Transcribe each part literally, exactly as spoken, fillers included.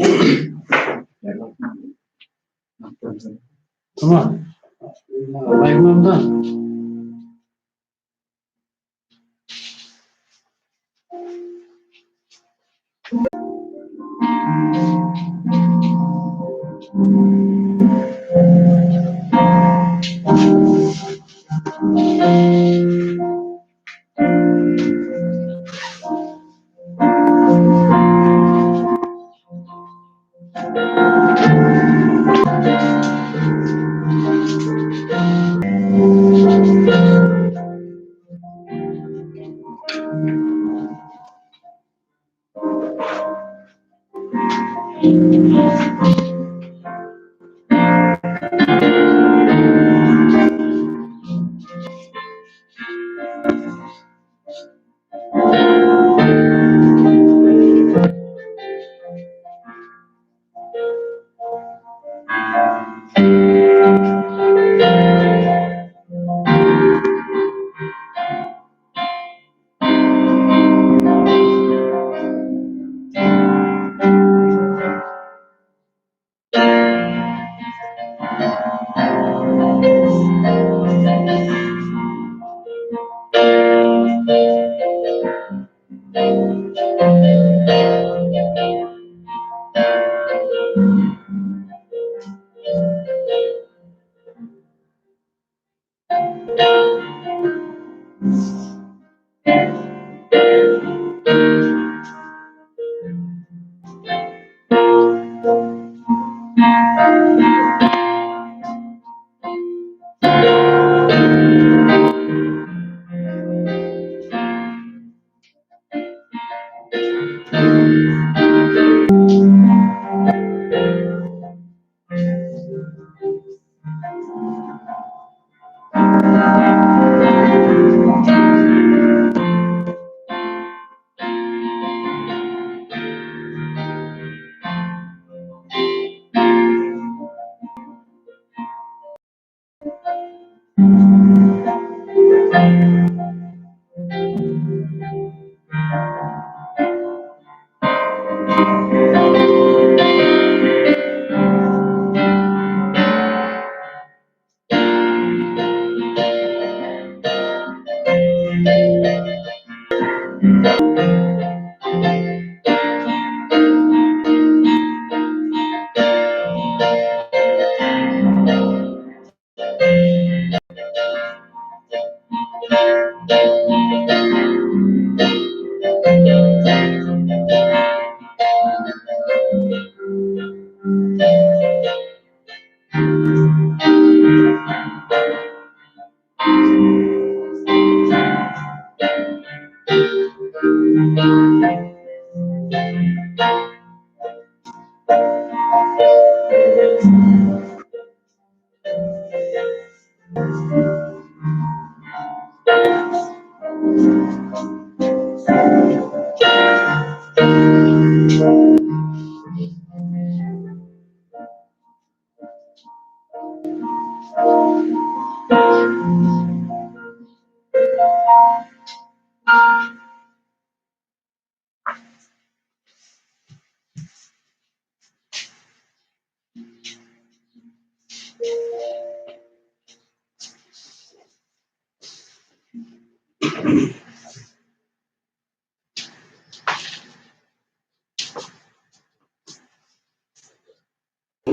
Come on. Like,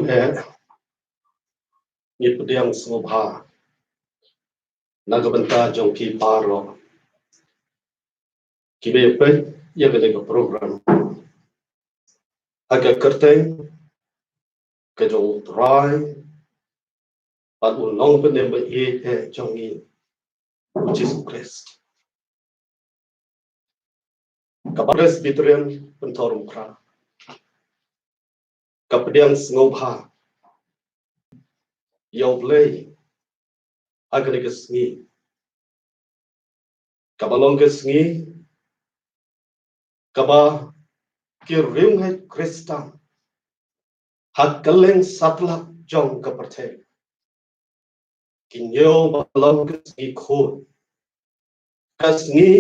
Eh, ngi pdiang sngewbha na ka bynta jong ki baroh kiba ïa peit ïa kane ka program ha ka kyrteng ka jong U Trai bad U Nongpynim ba ïeit eh jong ngi, U Jisu Khrist. Ka Presbyterian Pynthorumkhrah ka pdiang sngewbha ïa U Blei ha kane ka sngi, kaba long ka sngi kaba ki riewngeit Khristan ha kylleng satlak jong ka pyrthei ki ñiew ba long ka sngi khuid, ka sngi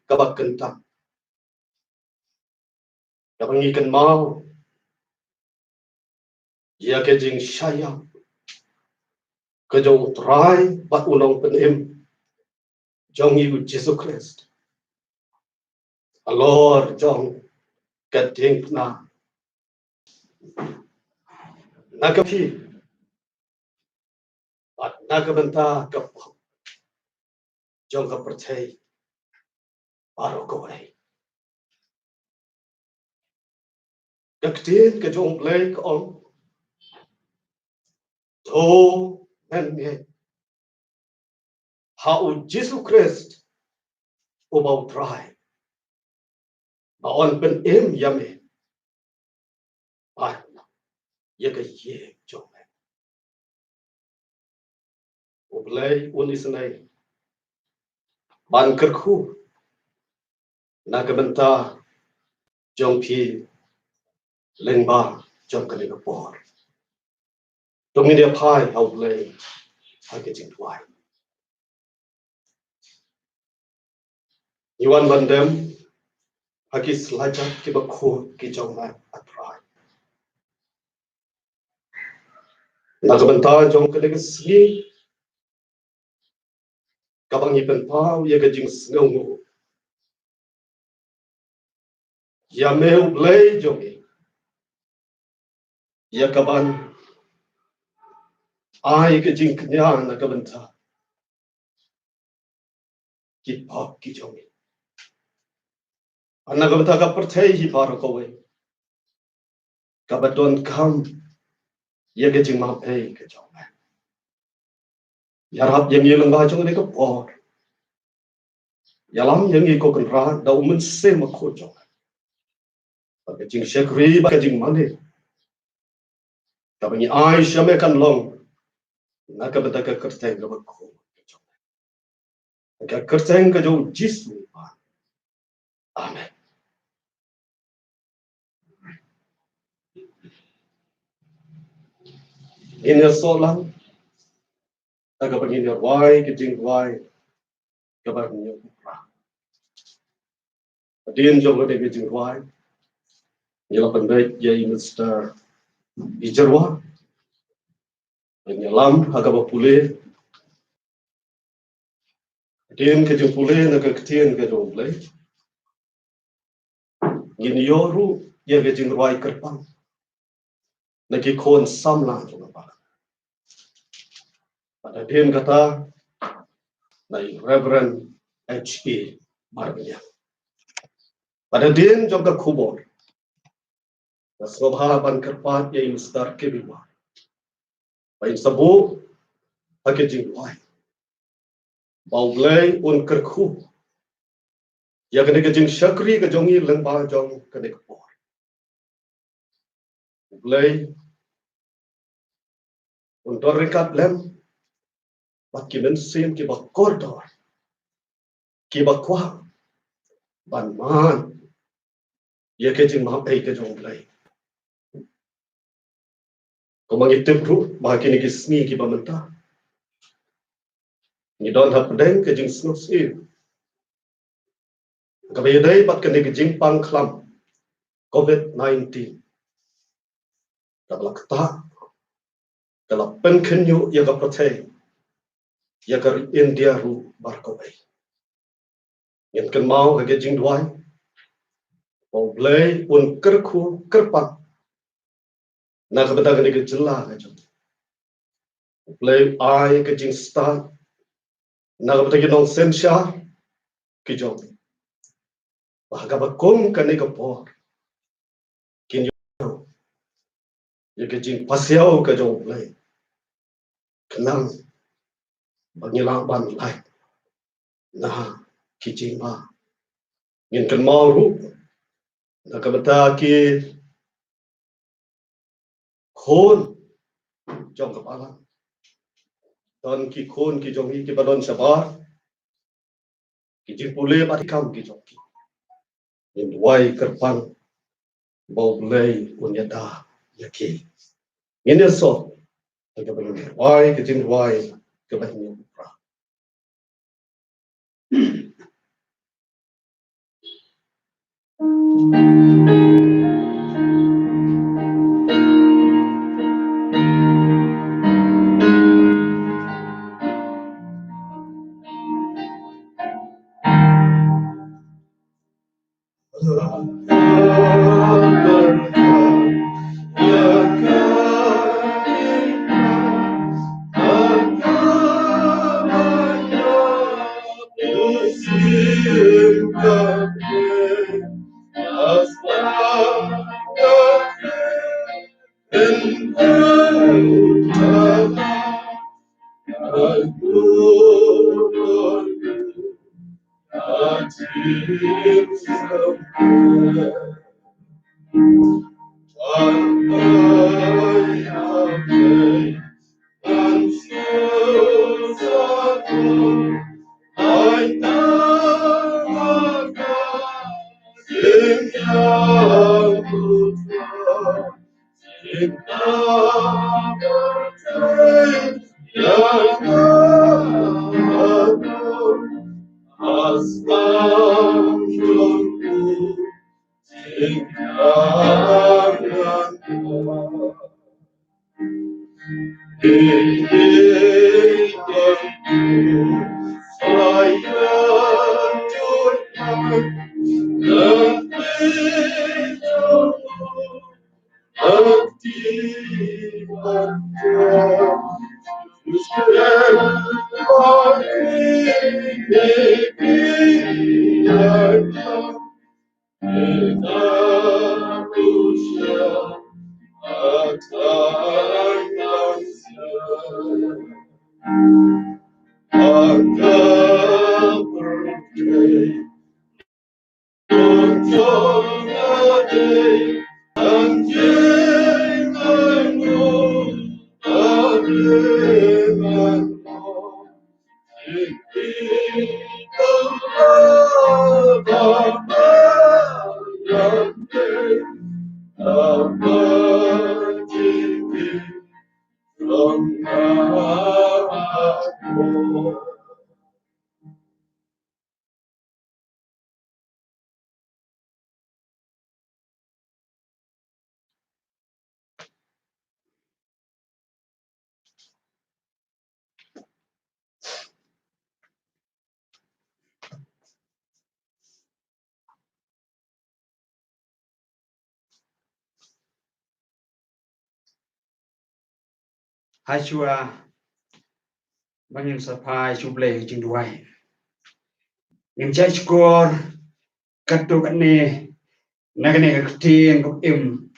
kaba kyntang, kaba ngi kynmaw ïa ka jingshah ïap ka jong U Trai bad U Nongpynim jong ngi U Jisu Khrist halor jong ka diengphna, na ka phi bad na ka bynta ka pop jong ka pyrthei baroh kawei. Ka ktien ka jong U Blei ka ong, to mynngeit ha U Jisu Khrist uba U Trai, ba un pynim ïa me bad ïa ka ïing jong me. U Blei un isynei ban kyrkhu na ka bynta jong phi lyngba jong kane ka por. To ngin ïa phai ha U Blei ha ka jingduwai. Ngi wan ban dem ha ki slajat kiba khuid ki jong me, A Trai. Na ka bynta jong kane ka sngi kaba ngi pynpaw ïa ka jingsngewnguh ïa me U Blei jong ngi, ïa kaban ai ka jingkñia na ka bynta ki pop ki jong ngi, na ka bynta ka pyrthei hi baroh kawei kaba donkam ïa ka jingmap ei ka jong me. Ïarap ïa ngi lyngba jong kane ka por. Ïalam ïa ngi ko Kynrad da U Mynsiem Bakhuid jong me, ba ka jingshakri bad ka jingmane kaba ngi ai sha me kan long na ka bynta ka kyrteng kaba khuid ka jong me, ka kyrteng ka jong U Jisu. Amen. Ngin ïasoh lang da kaba ngin ïa rwai ka jingrwai kaba ngin ïa pura. Hadien jong kane ka jingrwai, ngi la pynbeit ïa i Mister Bijyrwa ban ïalam ha kaba pule. Hadien ka jingpule na ka ktien ka jong U Blei, ngin ïoh ruh ïa ka jingrwai kyrpang na ki khun samla jong ka Balang. Bad hadien kata na i Reverend H E Marbaniang. Bad hadien jong ka khubor, nga sngewbha ban kyrpad ïa i Mister Kevin War ba in sa buh ha ka jingduwai ba U Blei un kyrkhu ïa kane ka jingshakri ka jong ngi lyngba jong kane ka por. U Blei un don ryngkat lem bad ki mynsiem kiba kordor, kiba kwah ban man ïa ka jingmap ei ka jong U Blei. Kumba ngi tip ruh ba kine ki sngi kiba mynta ngi don hapdeng ka jingsngewsih kaba ïadei bad kane ka jingpang khlam Covid nineteen kaba la ktah, ka la pynkhynñiuh ïa ka pyrthei, ïa ka ri India ruh baroh kawei. Ngin kynmaw ha ka jingduwai ba U Blei un kyrkhu kyrpang na ka bynta kane ka jylla ka jong ngi. U Blei ai ka jingstad na ka bynta ki nongsynshar ki jong ngi, ba ha kaba kum kane ka por kin ïoh ïa ka jingpasiaw ka jong U Blei khnang ba ngin lah ban lait na ki jingma. Ngin kynmaw ruh na ka bynta ki khun jong ka Balang. Don ki khun ki jong ngi kiba don shabar, ki jingpule bad ki kam ki jong ki. Ngin duwai kyrpang ba U Blei un ïada ïa ki. Ngin ïasoh da kaba ngin duwai ka jingrwai kaba ngin ïa pura. Ha shuwa ba ngin sa phai sha U Blei ha jingduwai, ngin shah shkor katto katne na kane ka ktien kaba im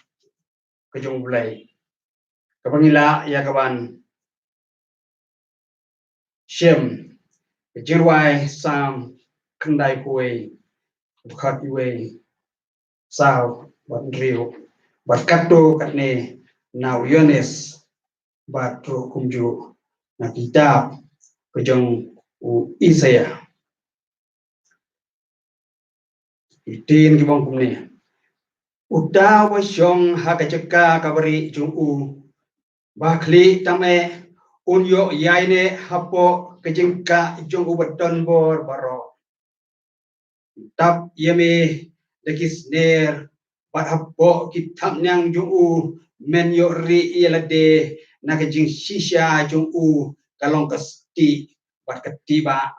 ka jong U Blei, kaba ngi lah ïa ka ban shem. Ka Jingrwai Salm khyndaiphew wei, dkhot wei, saw bad hynriew, bad katto katne na u Ïoannis, bad ruh kumjuh na kitab ka jong u Isaïah. Ki ktien ki ong kumne: Uta uba shong ha ka jaka kaba rieh jong u, ba khlieh tam eh, un ïoh ïaineh hapoh ka jingkah jong u Badonbor baroh. Tap ïa me da ki sner, bad hapoh ki thapniang jong u men ïoh rieh ïa lade. Na ka jingshisha jong u ka long ka stieh bad ka tibah.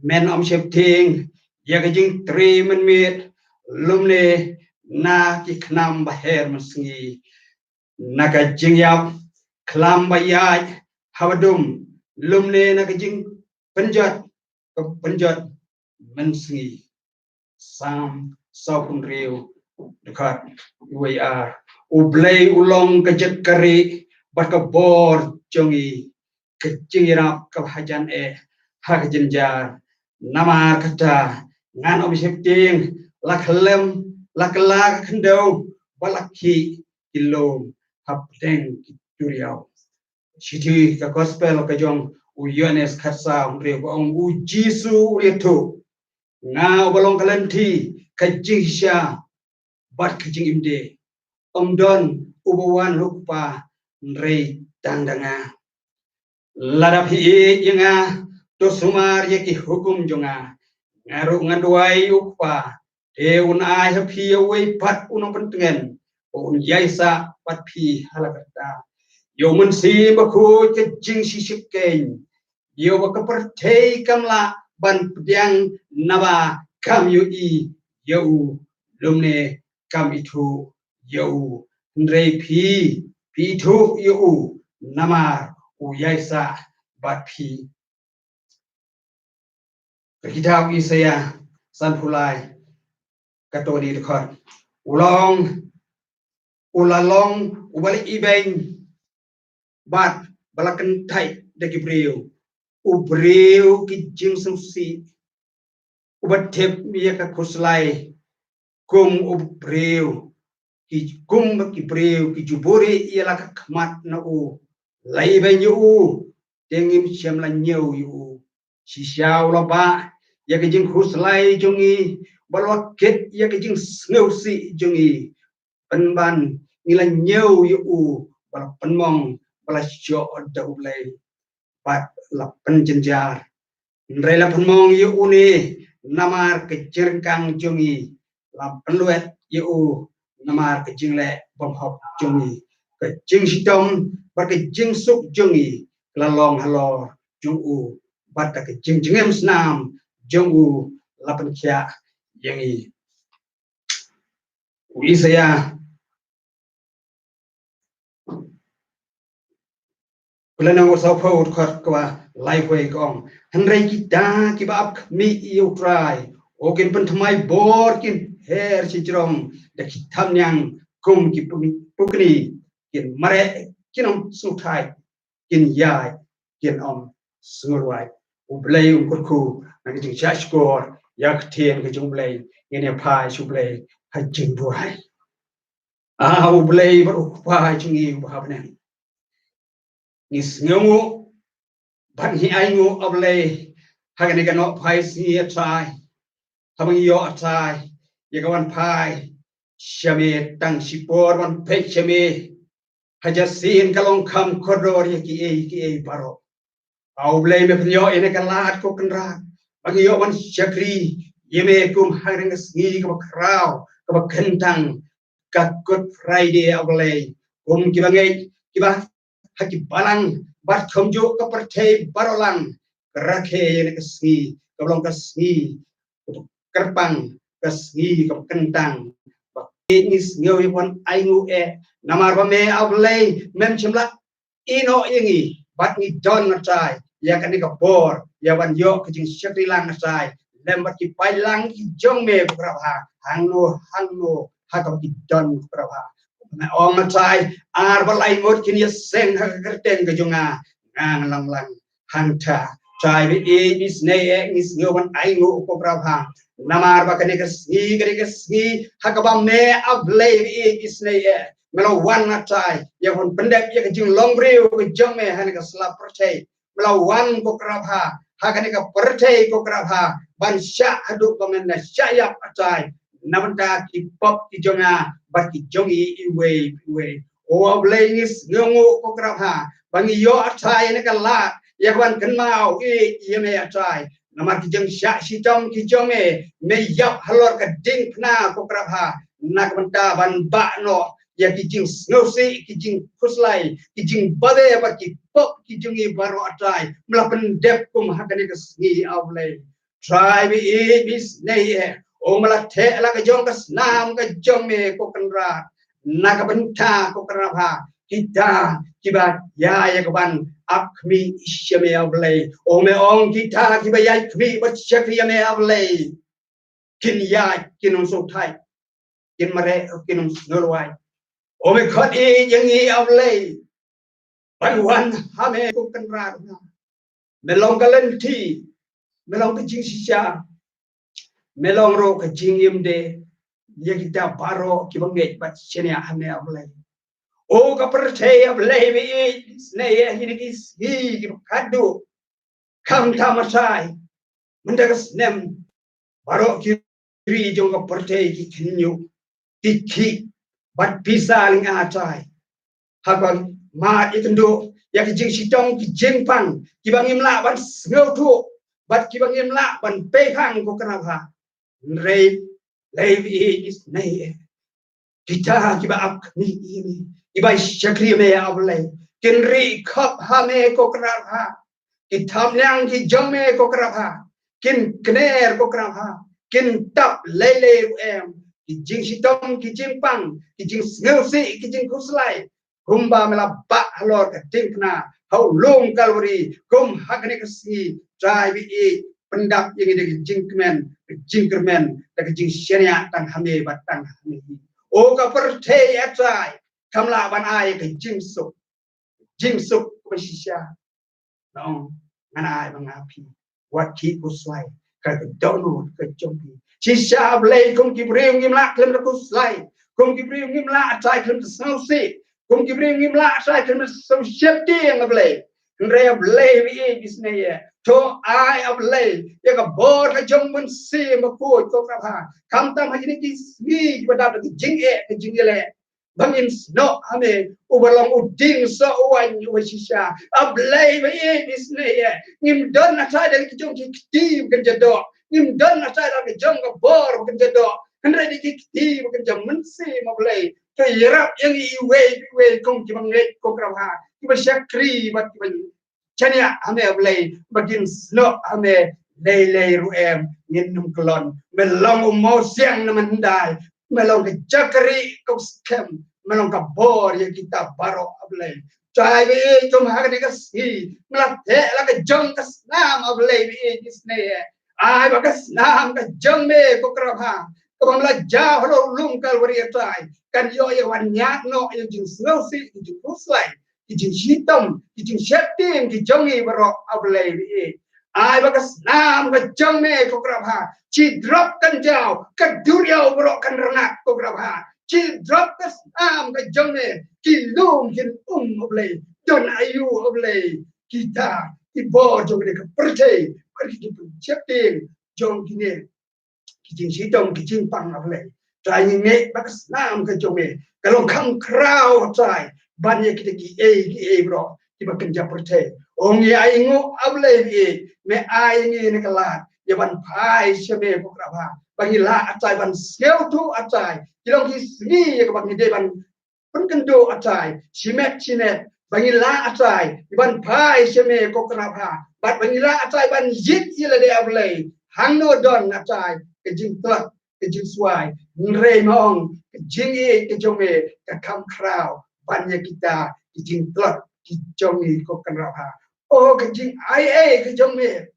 Men ym sheptieng ïa ka jingtrei mynmiet, lymne na ki khnam baher mynsngi. Na ka jingïap khlam ba ïaid ha ba dum, lymne na ka jingpynjot, ka pynjot mynsngi. Salm sawphew hynriew, dkhot wei ar. U Blei u long ka jaka rieh bad ka bor jong ngi, ka jingïarap kaba hajan eh ha ka jynjar. Namar kata ngan ym sheptieng, la khlem, la kylla ka khyndew, bad la khih ki lum hapdeng ki duriaw. Shithi ka Gospel ka jong u Ïoannis khatsaw hynriew, ba ong u Jisu u ïathuh: Nga uba long ka lynti, ka jingshisha bad ka jingim de. Ym don uba wan ha u Kpa hynrei tang da nga. Lada phi ïeit ïa nga, to sumar ïa ki hukum jong nga. Nga ruh ngan duwai ïa u Kpa, te un ai ha phi ïa uwei pat u nongpyntngen, ba un ïaisah bad phi ha la katta. Ïa u Mynsiem Bakhuid ka jingshisha keiñ, ïa uba ka pyrthei kam lah ban pdiang, naba kam ïohi ïa u, lymne kam ithuh ïa u. Hynrei phi, phi ithuh ïa u, namar u ïaisah bad phi. Ka kitab Isaïah sanphew lai, katto katne dkhot. U long u la long uba la ibeiñ bad ba la kyntait da ki briew, u briew ki jingsngewsih, uba tip ïa ka khuslai, kum u briew, ki kum ki briew ki ju buhrieh ïa la ka khmat na u, la ibeiñ ïa u, te ngim shym la ñiew ïa u. Shisha u la bah ïa ka jingkhuslai jong ngi, bad u la kit ïa ka jingsngewsih jong ngi. Pynban ngi la ñiew ïa u, bad la pynmong, bad la shoh da U Blei, bad la pynjynjar. Hynrei la pynmong ïa une namar ka jingryngkang jong ngi, la pynlwet ïa u namar ka jingleh bymhok jong ngi. Ka jingshitom bad ka jingsuk jong ngi ka la long halor jong u, bad da ka jingjngem snam jong u la pynkhiah ïa ngi. U Isaïah u lynnong sawphew, dkhot kaba laiphew ka ong: Hynrei kita kiba ap khmih ïa U Trai, u kin pynthymmai bor, kin her shajrong da ki thapniang kum ki puk-, pukni, kin mareh, kin ym sngewthait, kin ïaid, kin ym sngewrwai. U Blei un kyrkhu na ka jingshahshkor ïa ka ktien ka jong U Blei. Ngin ïa phai sha U Blei ha jingduwai. A U Blei bad U Kpa jong ngi uba ha bneng, ngi sngewnguh bad ngi ainguh, A Blei, ha kane ka nohphai sngi, A Trai, haba ngi ïoh, A Trai, ïa ka wan phai sha me tang shipor, wan peit sha me ha jasien ka long kham kordor ïa kiei kiei baroh. A U Blei, me pynïoh ïa kane ka lad, ko Kynrad, ba ngi ïoh wan shakri ïa me kum ha kane ka sngi kaba khraw, kaba kyntang, ka Good Friday, A Blei. Kum kiba ngeit, kiba ha ki balang bad kumjuh ka pyrthei baroh lang, ka rakhe ïa kane ka sngi kaba long ka sngi kaba kyrpang, ka sngi kaba kyntang. Ba ngi sngew ïa ka wan ainguh eh, namar ba me, A Blei, mem shym la ïehnoh ïa ngi, bad ngi don, A Trai, ïa kane ka bor ïa ban ïoh ka jingshakri lang, A Trai, lem bad ki paidlang ki jong me, ko Kynrad bha, hangno hangno ha kaba ki don, ko Kynrad bha. Me ong, A Trai, ar bad lai ngut kin ïaseng ha ka kyrteng ka jong nga, nga ngan long lang hangta. Trai ba ïeit ba isynei eh, ngi sngew ban ainguh, ko Kynrad bha, namar ba kane ka sngi, kane ka sngi ha kaba me, A Blei ba ïeit ba isynei eh, me la wan, A Trai, ïa ban pyndep ïa ka jinglong briew ka jong me ha kane ka sla pyrthei. Me la wan, ko Kynrad bha, ha kane ka pyrthei, ko Kynrad bha, ban shah haduh ba men la shah ïap, A Trai, na bynta ki pop ki jong nga bad ki jong i iwei iwei. O A Blei, ngi sngewnguh, ko Kynrad bha, ba ngi ïoh, A Trai, ïa kane ka lad ïa ka ban kynmaw ïa me, A Trai, namar ki jingshah shitom ki jong me, me ïap halor ka diengphna, ko Kynrad bha, na ka bynta ban bah noh ïa ki jingsngewsih, ki jingkhuslai, ki jingbabe bad ki pop ki jong ngi baroh, A Trai, me la pyndep kum ha kane ka sngi, A Blei. Trai ba ïeit ba isynei eh, o me la theh la ka jong ka snam ka jong me, ko Kynrad, na ka bynta, ko Kynrad bha, kita kiba ïaid ïa ka ban ap khmih sha me, A Blei. O me ong, kita kiba ïaid khmih bad shakri ïa me, A Blei, kin ïaid, kin ym sngewthait, kin mareh, kin ym sngewrwai. O me khot ïa ngi, A Blei, ban wan ha me, ko Kynrad bha. Me long ka lynti, me long ka jingshisha, me long ruh ka jingim de ïa kita baroh kiba ngeit bad shaniah ha me, A Blei. O ka pyrthei, A Blei ba ïeit ba isynei eh, ha kine ki sngi kiba khadduh, khamtam, A Trai, mynta ka snem, baroh ki ri jong ka pyrthei ki khynñiuh, ki khih bad pisa lynga, A Trai. Haba mad ïakynduh ïa ki jingshitom ki jingpang kiba ngim lah ban sngewthuh bad kiba ngim lah ban peiphang, ko Kynrad bha. Hynrei A Blei ba ïeit ba isynei eh, kita kiba ap khmih ïa me, kiba shakri ïa me, A Blei, kin rieh khop ha me, ko Kynrad bha. Ki thapniang ki jong me, ko Kynrad bha, kin kner, ko Kynrad bha, kin tap lei lei ruh em. Ki jingshitom ki jingpang, ki jingsngewsih ki jingkhuslai, kumba me la bah halor ka diengphna ha u lum Kalbari, kum ha kane ka sngi, Trai ba ïeit, pyndap ïa ngi da ka jingkmen, ka jingkyrmen, da ka jingshaniah tang ha me bad tang ha me hi. O ka pyrthei, A Trai, kam lah ban ai ka jingsuk, jingsuk kaba shisha. Nong, ngan ai ba nga phi wat ki khuslai ka dohnud ka jong phi. Shisha A Blei, kum ki briew ngim lah khlem da khuslai, kum ki briew ngim lah atai khlem da sngewsih, kum ki briew ngim lah atai khlem da sngewsih sheptieng A Blei. Hynrei A Blei, ba ïeit isnei ïa, to ai A Blei ïa ka bor ka jong Mynsiem Bakhuid ko Kpa. Khamtam ha kine ki sngi kiba dap da ka jingeh ka jingïaleh, ba ngin snoh ha me uba long u dieng soh u aiñ uba shisha. A Blei, ba ïeit isnei ïa, ngim don atai da ka jong ki kti ba kan jadoh, ngim don atai da ka jong ka bor ba kan jadoh, hynrei da ki kti ba kan jam Mynsiem A Blei. To ïarap ïa ngi iwei pa iwei kum kiba ngeit ko Kpa, kiba shakri bad kiba shaniah ha me A Blei, ba kin snoh ha me lei lei ruh em, ngin ym kyllon. Me long u mawsiang na myndai, me long ka jaka rieh ka skhem, me long ka bor ïa kita baroh A Blei. Trai, ba ïeit, kum ha kane ka sngi me la theh la ka jong ka snam A Blei, ba ïeit isnei ïa, ai ba ka snam ka jong me ko Kpa, kaba me la jaw halor u lum Kalbari atai, kan ïoh ïa ka ban ñiad noh ïa ka jingsngewsih, ka jingkhuslai, ki jingshitom, ki jingsheptieng ki jong ngi baroh A Blei, ba ïeit. Ai ba ka snam ka jong me ko Kpa, shi drop kan jaw, ka duriaw baroh kan rngat ko Kpa. Shi drop ka snam ka jong me, ki lum kin um A Blei. Don aïu A Blei kita ki bor jong kane ka pyrthei bad ki jingpynsheptieng jong kine ki jingshitom ki jingpang A Blei. Trai, ngi ngeit ba ka snam ka jong me ka long kham khraw trai ban ïa kita kiei kiei baroh kiba kynja pyrthei. Ong ïa ai nguh A Blei, ba ïeit, me ai ngi ne ka lad ïa ban phai sha me ko Kpa, ba ngi lah atai ban sngewthuh atai. Ki long ki sngi ïa kaba ngi dei ban pynkynduh atai shimet shimet, ba ngi lah atai ban phai sha me ko Kpa, bad ba ngi lah atai ban ïit ïa lade A Blei. Hangno don atai ka jingtlot, ka jingswai, hynrei me ong ka jingïeit ka jong me ka kham khraw ban ïa kita ki jingtlot ki jong ngi ko Kpa. O ka jingaiei ka jong me,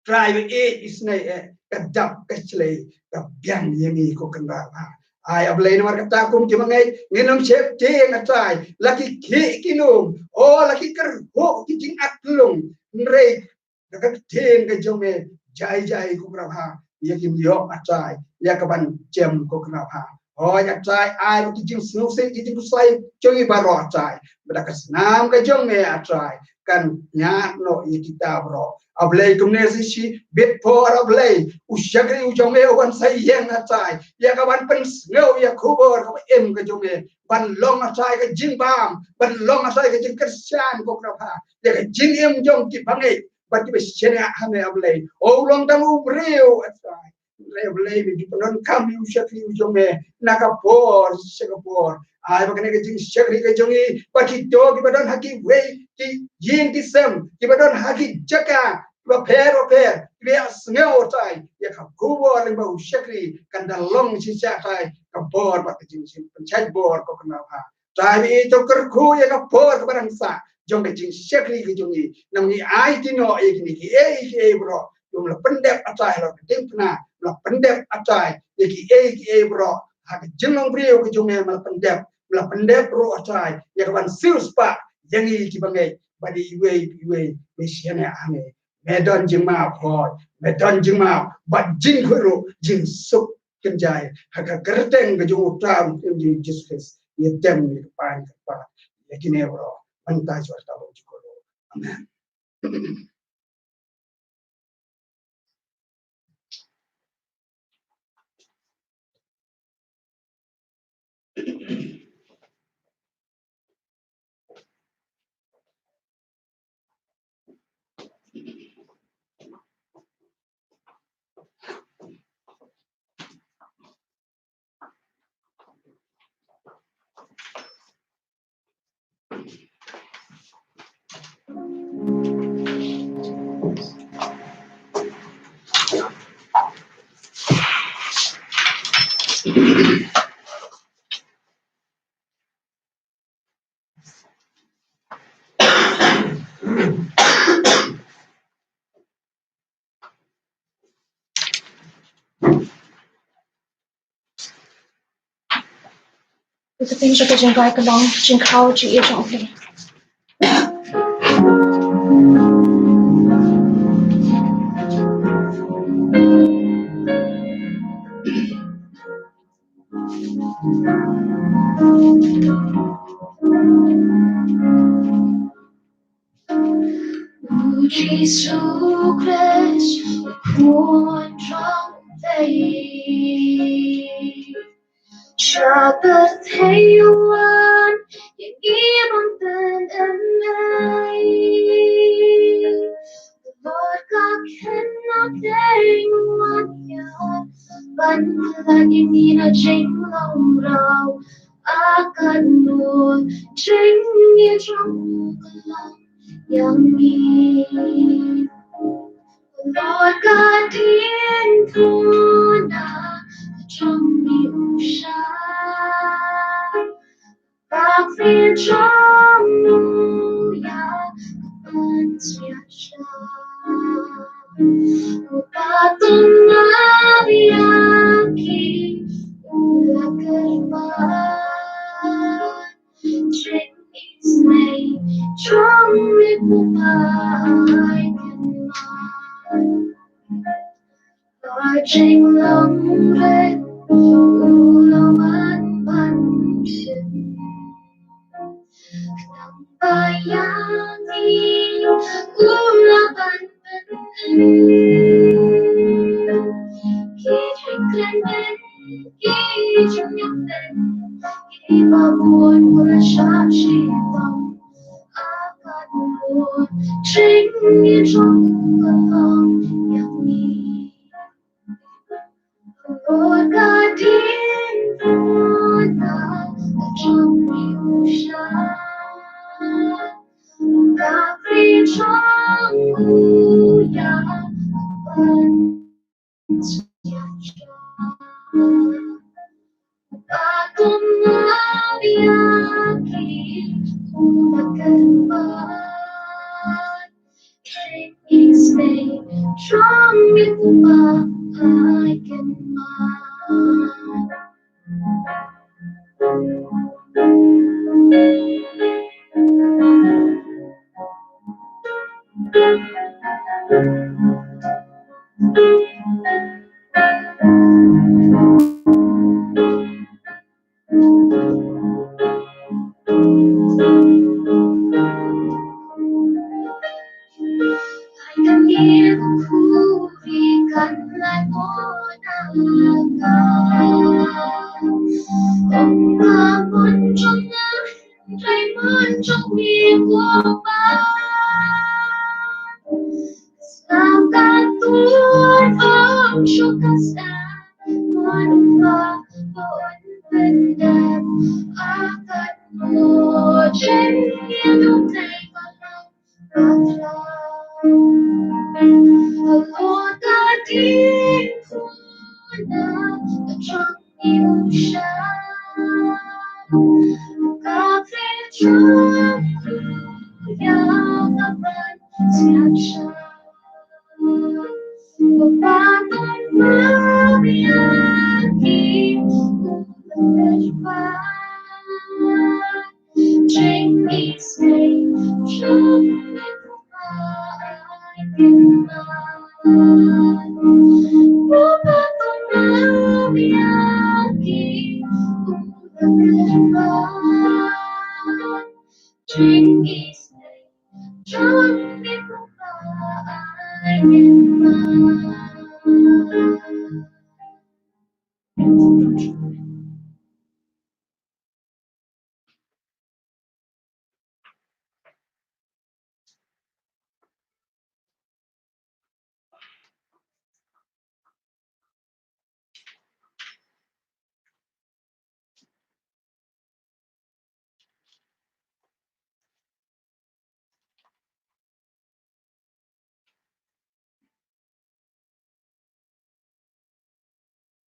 Trai, ba ïeit isnei ïa, ka dap ka shlei ka biang ïa ngi ko Kpa. Ai A Blei, namar kata kum kiba ngeit ngin ym sheptieng atai la ki khih ki num, o la ki kyrhuh ki jingatlung, hynrei da ka ktien ka jong me jai jai ko Kpa ïa kin ïoh atai ïa ka ban jem ko Kpa. Hooid atai, ai ba ki jingsngewsih ki jingkhuslai jong ngi baroh atai, ba da ka snam ka jong me atai kan ñiad noh ïa kita baroh. A Blei, kumne shi bit por A Blei, u shakri u jong me u wan sa ïeng atai ïa ka ban pynsngew ïa ka khubor kaba im ka jong me, ban long atai ka jingbam, ban long atai ka jingkyrshan ko Kpa ïa ka jingim jong kiba ngeit bad kiba shaniah ha me A Blei. O u long tang u briew atai, hynrei A Blei me ju pyndonkam ïa u shakri u jong me na ka por sha ka por. Ai ba kane ka jingshakri ka jong ngi, ba kito kiba don ha kiwei ki ïing ki sem, kiba don ha ki jaka kiba pher ba pher, kiba ïa sngew atai ïa ka khubor lyngba u shakri, kan da long shisha atai ka bor bad ka jingpynshait bor ko Kpa. Trai, ba ïeit, to kyrkhu ïa ka por kaba dang sah jong ka jingshakri ka jong ngi. Nang ngi aiti noh ïa kine kiei kiei baroh, ym la pyndep atai halor ka diengphna, ym la pyndep atai ïa kiei kiei baroh ha ka jinglong briew ka jong me, ym la pyndep, ym la pyndep ruh atai ïa ka ban siewspah ïa ngi kiba ngeit bad ïa iwei iwei ba shaniah ha me. Me don jingmap, hooid me don jingmap bad jingkhuid ruh, jingsuk kynjai ha ka kyrteng ka jong u Trai u Trai jong ngi Jisu Khrist. Ngi tem, ngi kyrpad, ngi kyrpad ïa kine baroh mynta, jong u Trai jong ngi. Amen. Ka pynshai ka jingbai ka long jingkhraw jingïeit jong U Blei. U Jisu Khrist, U Khun jong U Blei. Sha pyrthei u wan ïa ngi ban pynïaid. Lord, ka khynnah dei u wan ïa ban pynïaid ïa ngi na jinglong raw. A katno jingïeit jong u ka long ïa ngi. Lord, ka diengphna jong ngi u shah. Bak ri jong u ïa ka ban sñiawsih. U pateng ïa ki u la kyrpad. Jingïaseng jong ngi u Kpa ai kynmaw. Ka jinglong rit u la wan ban shim. Khnang ba ïa ngi u la ban pynim. Ki jingkren beiñ, ki jingïateh, kiba bun u la shah shitom. A katno jingïeit jong u ka long ïa ngi. Lord, ka diengphna jong ngi u shah. Bak ri jong u ïa ka ban sñiawsih. Ba kum ïa ki u la kyrpad. Jingïaseng jong ngi u Kpa ai kynmaw.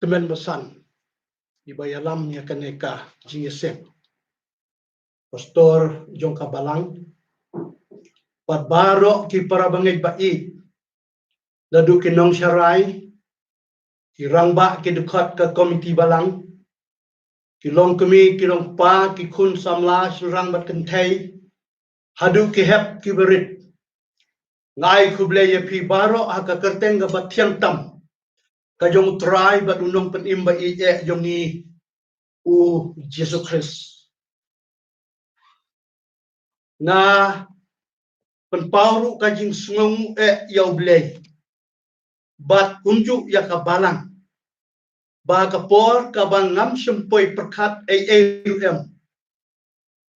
Tymmen basan iba ïalam ïa kane ka jingïaseng. Pastor jong ka balang bad baroh ki para bangeit ba ïeit, naduh ki nongsharai, ki rangbah, ki dkhot ka komiti balang, Ki long kmie, ki long kpa, ki khun samla, shynrang bad kynthei, haduh ki hep ki barit. Nga ai khublei ïa phi baroh ha ka kyrteng kaba thiang tam ka jong U Trai bad U Nongpynim ba ïeit jong ngi, U Jisu Khrist. Nga pynpaw ruh ka jingsngew eh ïa U Blei bad kumjuh ïa ka balang, ba ka por kaba ngam shym poi pyrkhat ei ei ruh em,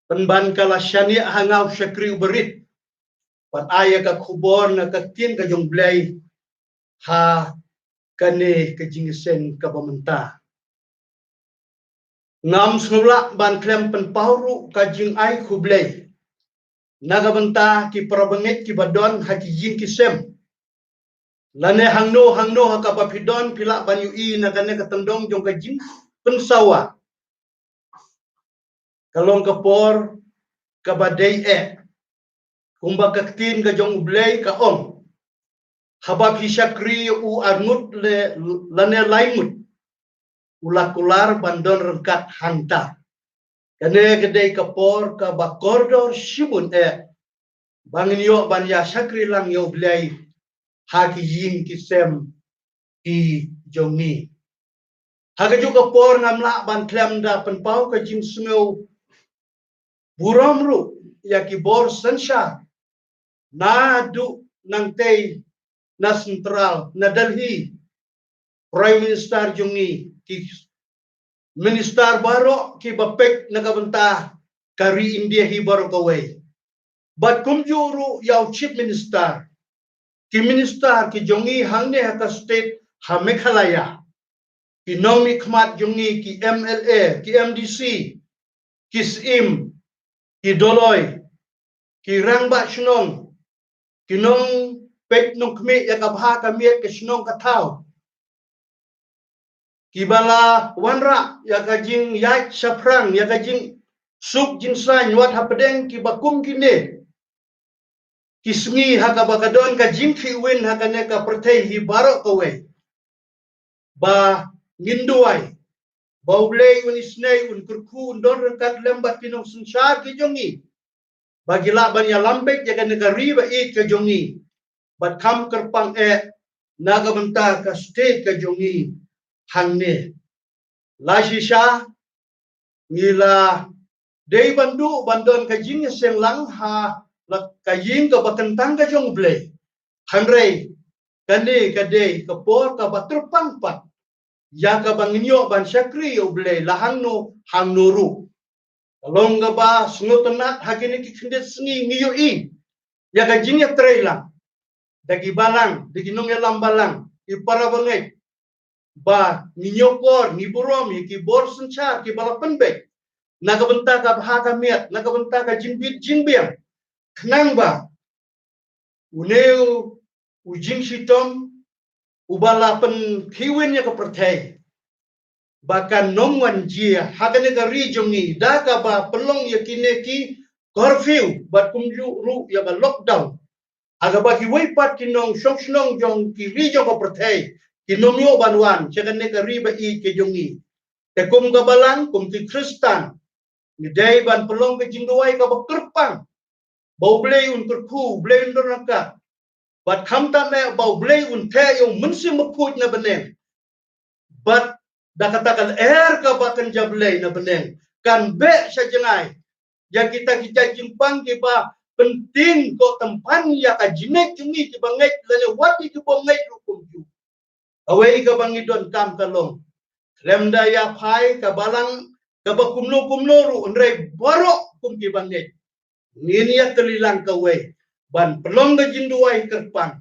pynban ka la shaniah ha nga u shakri u barit ban ai ïa ka khubor na ka ktien ka jong U Blei ha kane ka jingïaseng kaba mynta. Ngam sngewlah ban khlem pynpaw ruh ka jingai khublei na ka bynta ki para bangeit kiba don ha ki ïing ki sem, lane hangno hangno ha kaba phi don, phi lah ban ïohi na kane ka tyndong jong ka jingpynsawa. Ka long ka por kaba dei eh, kumba ka ktien ka jong U Blei ka ong, haba phi shakri u arngut le, lane laingut, u la kular ban don ryngkat hangta. Kane ka dei ka por kaba kordor shibun eh, ba ngin ïoh ban ïa shakri lang ïa U Blei ha ki ïing ki sem ki jong ngi. Ha kajuh ka por ngam lah ban khlem da pynpaw ka jingsngew burom ruh ïa ki bor synshar, naduh nangtei na Central, na Delhi, Prime Minister jong ngi, ki Minister baroh kiba peit na ka bynta ka ri India hi baroh kawei. Bad kumjuh ruh ïa u Chief Minister, ki Minister ki jong ngi hangne ha ka state ha Meghalaya, ki nongmihkhmat jong ngi, ki M L A, ki M D C, ki Syiem, ki Doloi, ki Rangbah Shnong, ki nongpeit nongkhmih ïa ka bha ka miat ka shnong ka thaw, kiba la wanrah ïa ka jingïaid shaphrang, ïa ka jingsuk jingsaiñ wat hapdeng kiba kum kine ki sngi ha kaba ka don ka jingkhihwin ha kane ka pyrthei hi baroh kawei. Ba ngin duwai ba U Blei un isynei, un kyrkhu, un don ryngkat lem bad ki nongsynshar ki jong ngi, ba ki lah ban ïalam beit ïa kane ka ri ba ïeit ka jong ngi, bad kham kyrpang eh na ka bynta ka state ka jong ngi hangne. La shisha ngi la dei ban duh ban don ka jingïaseng lang ha la ka ïing kaba kyntang ka jong U Blei. Hynrei kane ka dei ka por kaba tyrpang pat ïa kaba ngin ïoh ban shakri ïa U Blei la hangno hangno ruh. Ka long kaba sngewtynnat ha kine ki khyndiat sngi ngi ïohi ïa ka jingïatreilang da ki balang, da ki nongïalam balang, ki para bangeit, ba ngi ñiewkor, ngi burom ïa ki bor synshar kiba la pynbeit na ka bynta ka bha ka miat, na ka bynta ka jingbit jingbiang, khnang ba une u jingshitom uba la pynkhihwin ïa ka pyrthei ba kan ym wan jia ha kane ka ri jong ngi da kaba pynlong ïa kine ki curfew bad kumjuh ruh ïa ka lockdown. Ha kaba kiwei pat ki nongshong shnong jong ki ri jong ka pyrthei kin ym ïoh ban wan sha kane ka ri ba ïeit ka jong ngi. Te kum ka balang, kum ki Khristan, ngi dei ban pynlong ka jingduwai kaba kyrpang ba U Blei un kyrkhu, U Blei un don ryngkat. Bad khamtam eh ba U Blei un theh ïa U Mynsiem Bakhuid na bneng. Bad da kata ka lyer kaba kynja Blei na bneng kan beh sha jngai ïa kita ki jait jingpang kiba pynting ko tympan ïa ka jingngeit jong ngi kiba ngeit lane wat ïa kiba ngeit ruh kumjuh. Kawei kaba ngi donkam ka long, khlem da ïa phai ka balang kaba kumno kumno ruh, hynrei baroh kum kiba ngeit ngin ïa tylli lang kawei ban pynlong ka jingduwai kyrpang.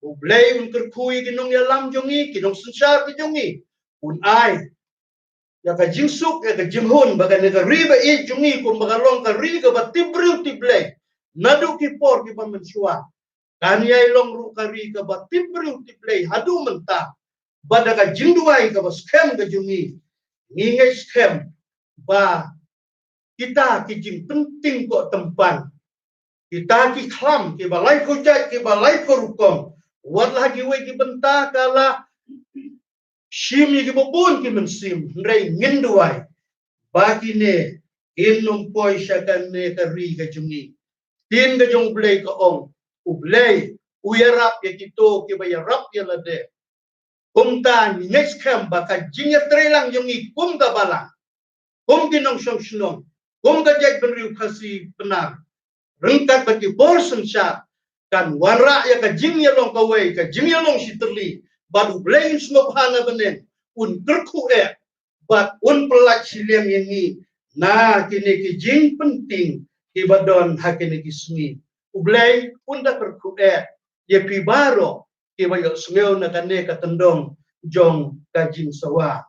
U Blei un kyrkhu ïa ki nongïalam jong ngi, ki nongsynshar ki jong ngi, un ai ïa ka jingsuk, ïa ka jinghun ba kane ka ri ba ïeit jong ngi kumba ka long ka ri kaba tip briew tip Blei naduh ki por kiba mynshuwa, kan ïai long ruh ka ri kaba tip briew tip Blei haduh mynta. Bad da ka jingduwai kaba skhem ka jong ngi, ngi ngeit skhem ba kita ki jingpynting ko tympan, kita ki khlam kiba laiphew jait, kiba laiphew rukom, wat la ha kiwei ki bynta ka la shim ïa kiba bun ki mynsiem, hynrei ngin duwai ba kine kin ym poi sha kane ka ri ka jong ngi. Ktien ka jong U Blei ka ong, U Blei u ïarap ïa kito kiba ïarap ïa lade. Kumta ngi ngeit skhem ba ka jingïatreilang jong ngi kum ka balang, kum ki nongshong shnong, kum ka jaitbynriew Khasi Pnar, ryngkat bad ki bor synshar, kan wanrah ïa ka jingïalong kawei, ka jingïalong shitylli, bad U Blei un sngewbha na bneng, un kyrkhu eh, bad un pyllait shiliang ïa ngi na kine ki jingpynting kiba don ha kine ki sngi. U Blei un da kyrkhu eh ïa phi baroh kiba ïohsngew na kane ka tyndong jong ka jingsawa.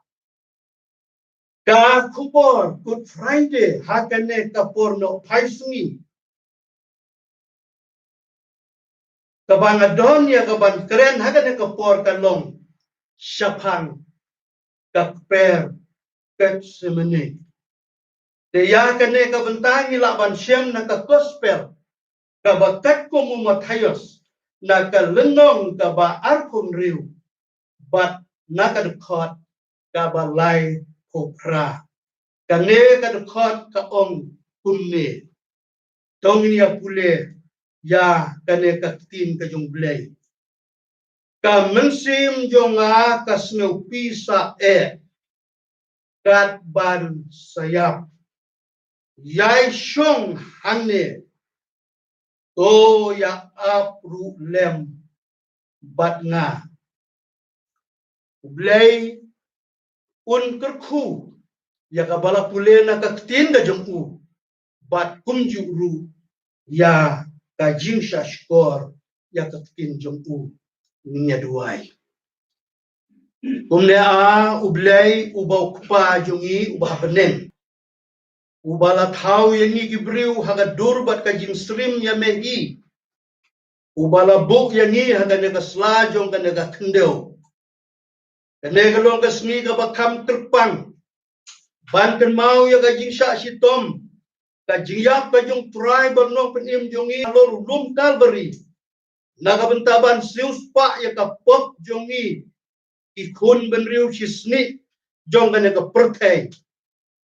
Ka khubor Good Friday ha kane ka por nohphai sngi, kaba nga don ïa kaban kren ha kane ka por ka long shaphang ka kper Gethsemane. Te ïa kane ka bynta ngi lah ban shem na ka gospel kaba katkum u Mathaios, na ka lynnong kaba arphew hynriew bad na ka dkhot kaba laiphew phra. Kane ka dkhot ka ong kumne. To ngin ïa pule ïa kane ka ktien ka jong U Blei. Ka mynsiem jong nga ka sngewpisa eh, kat ban sa ïap. Ïai shong hangne, to ïa ap ruh lem bad nga. U Blei un kyrkhu ïa kaba la pule na ka ktien ka jong u, bad kumjuh ruh ïa ka jingshahshkor ïa ka ktien jong u. Ngin ïa duwai. Kumne ah, U Blei uba u Kpa jong ngi uba ha bneng, uba la thaw ïa ngi ki briew ha ka dur bad ka jingsyriem ïa me hi, uba la buh ïa ngi ha kane ka sla jong kane ka khyndew. Kane ka long ka sngi kaba kham kyrpang ban kynmaw ïa ka jingshah shitom, ka jingïap ka jong U Trai bad Nongpynim jong ngi halor u lum Kalbari, na ka bynta ban siewspah ïa ka pop jong ngi, ki khun bynriew shisngi jong kane ka pyrthei.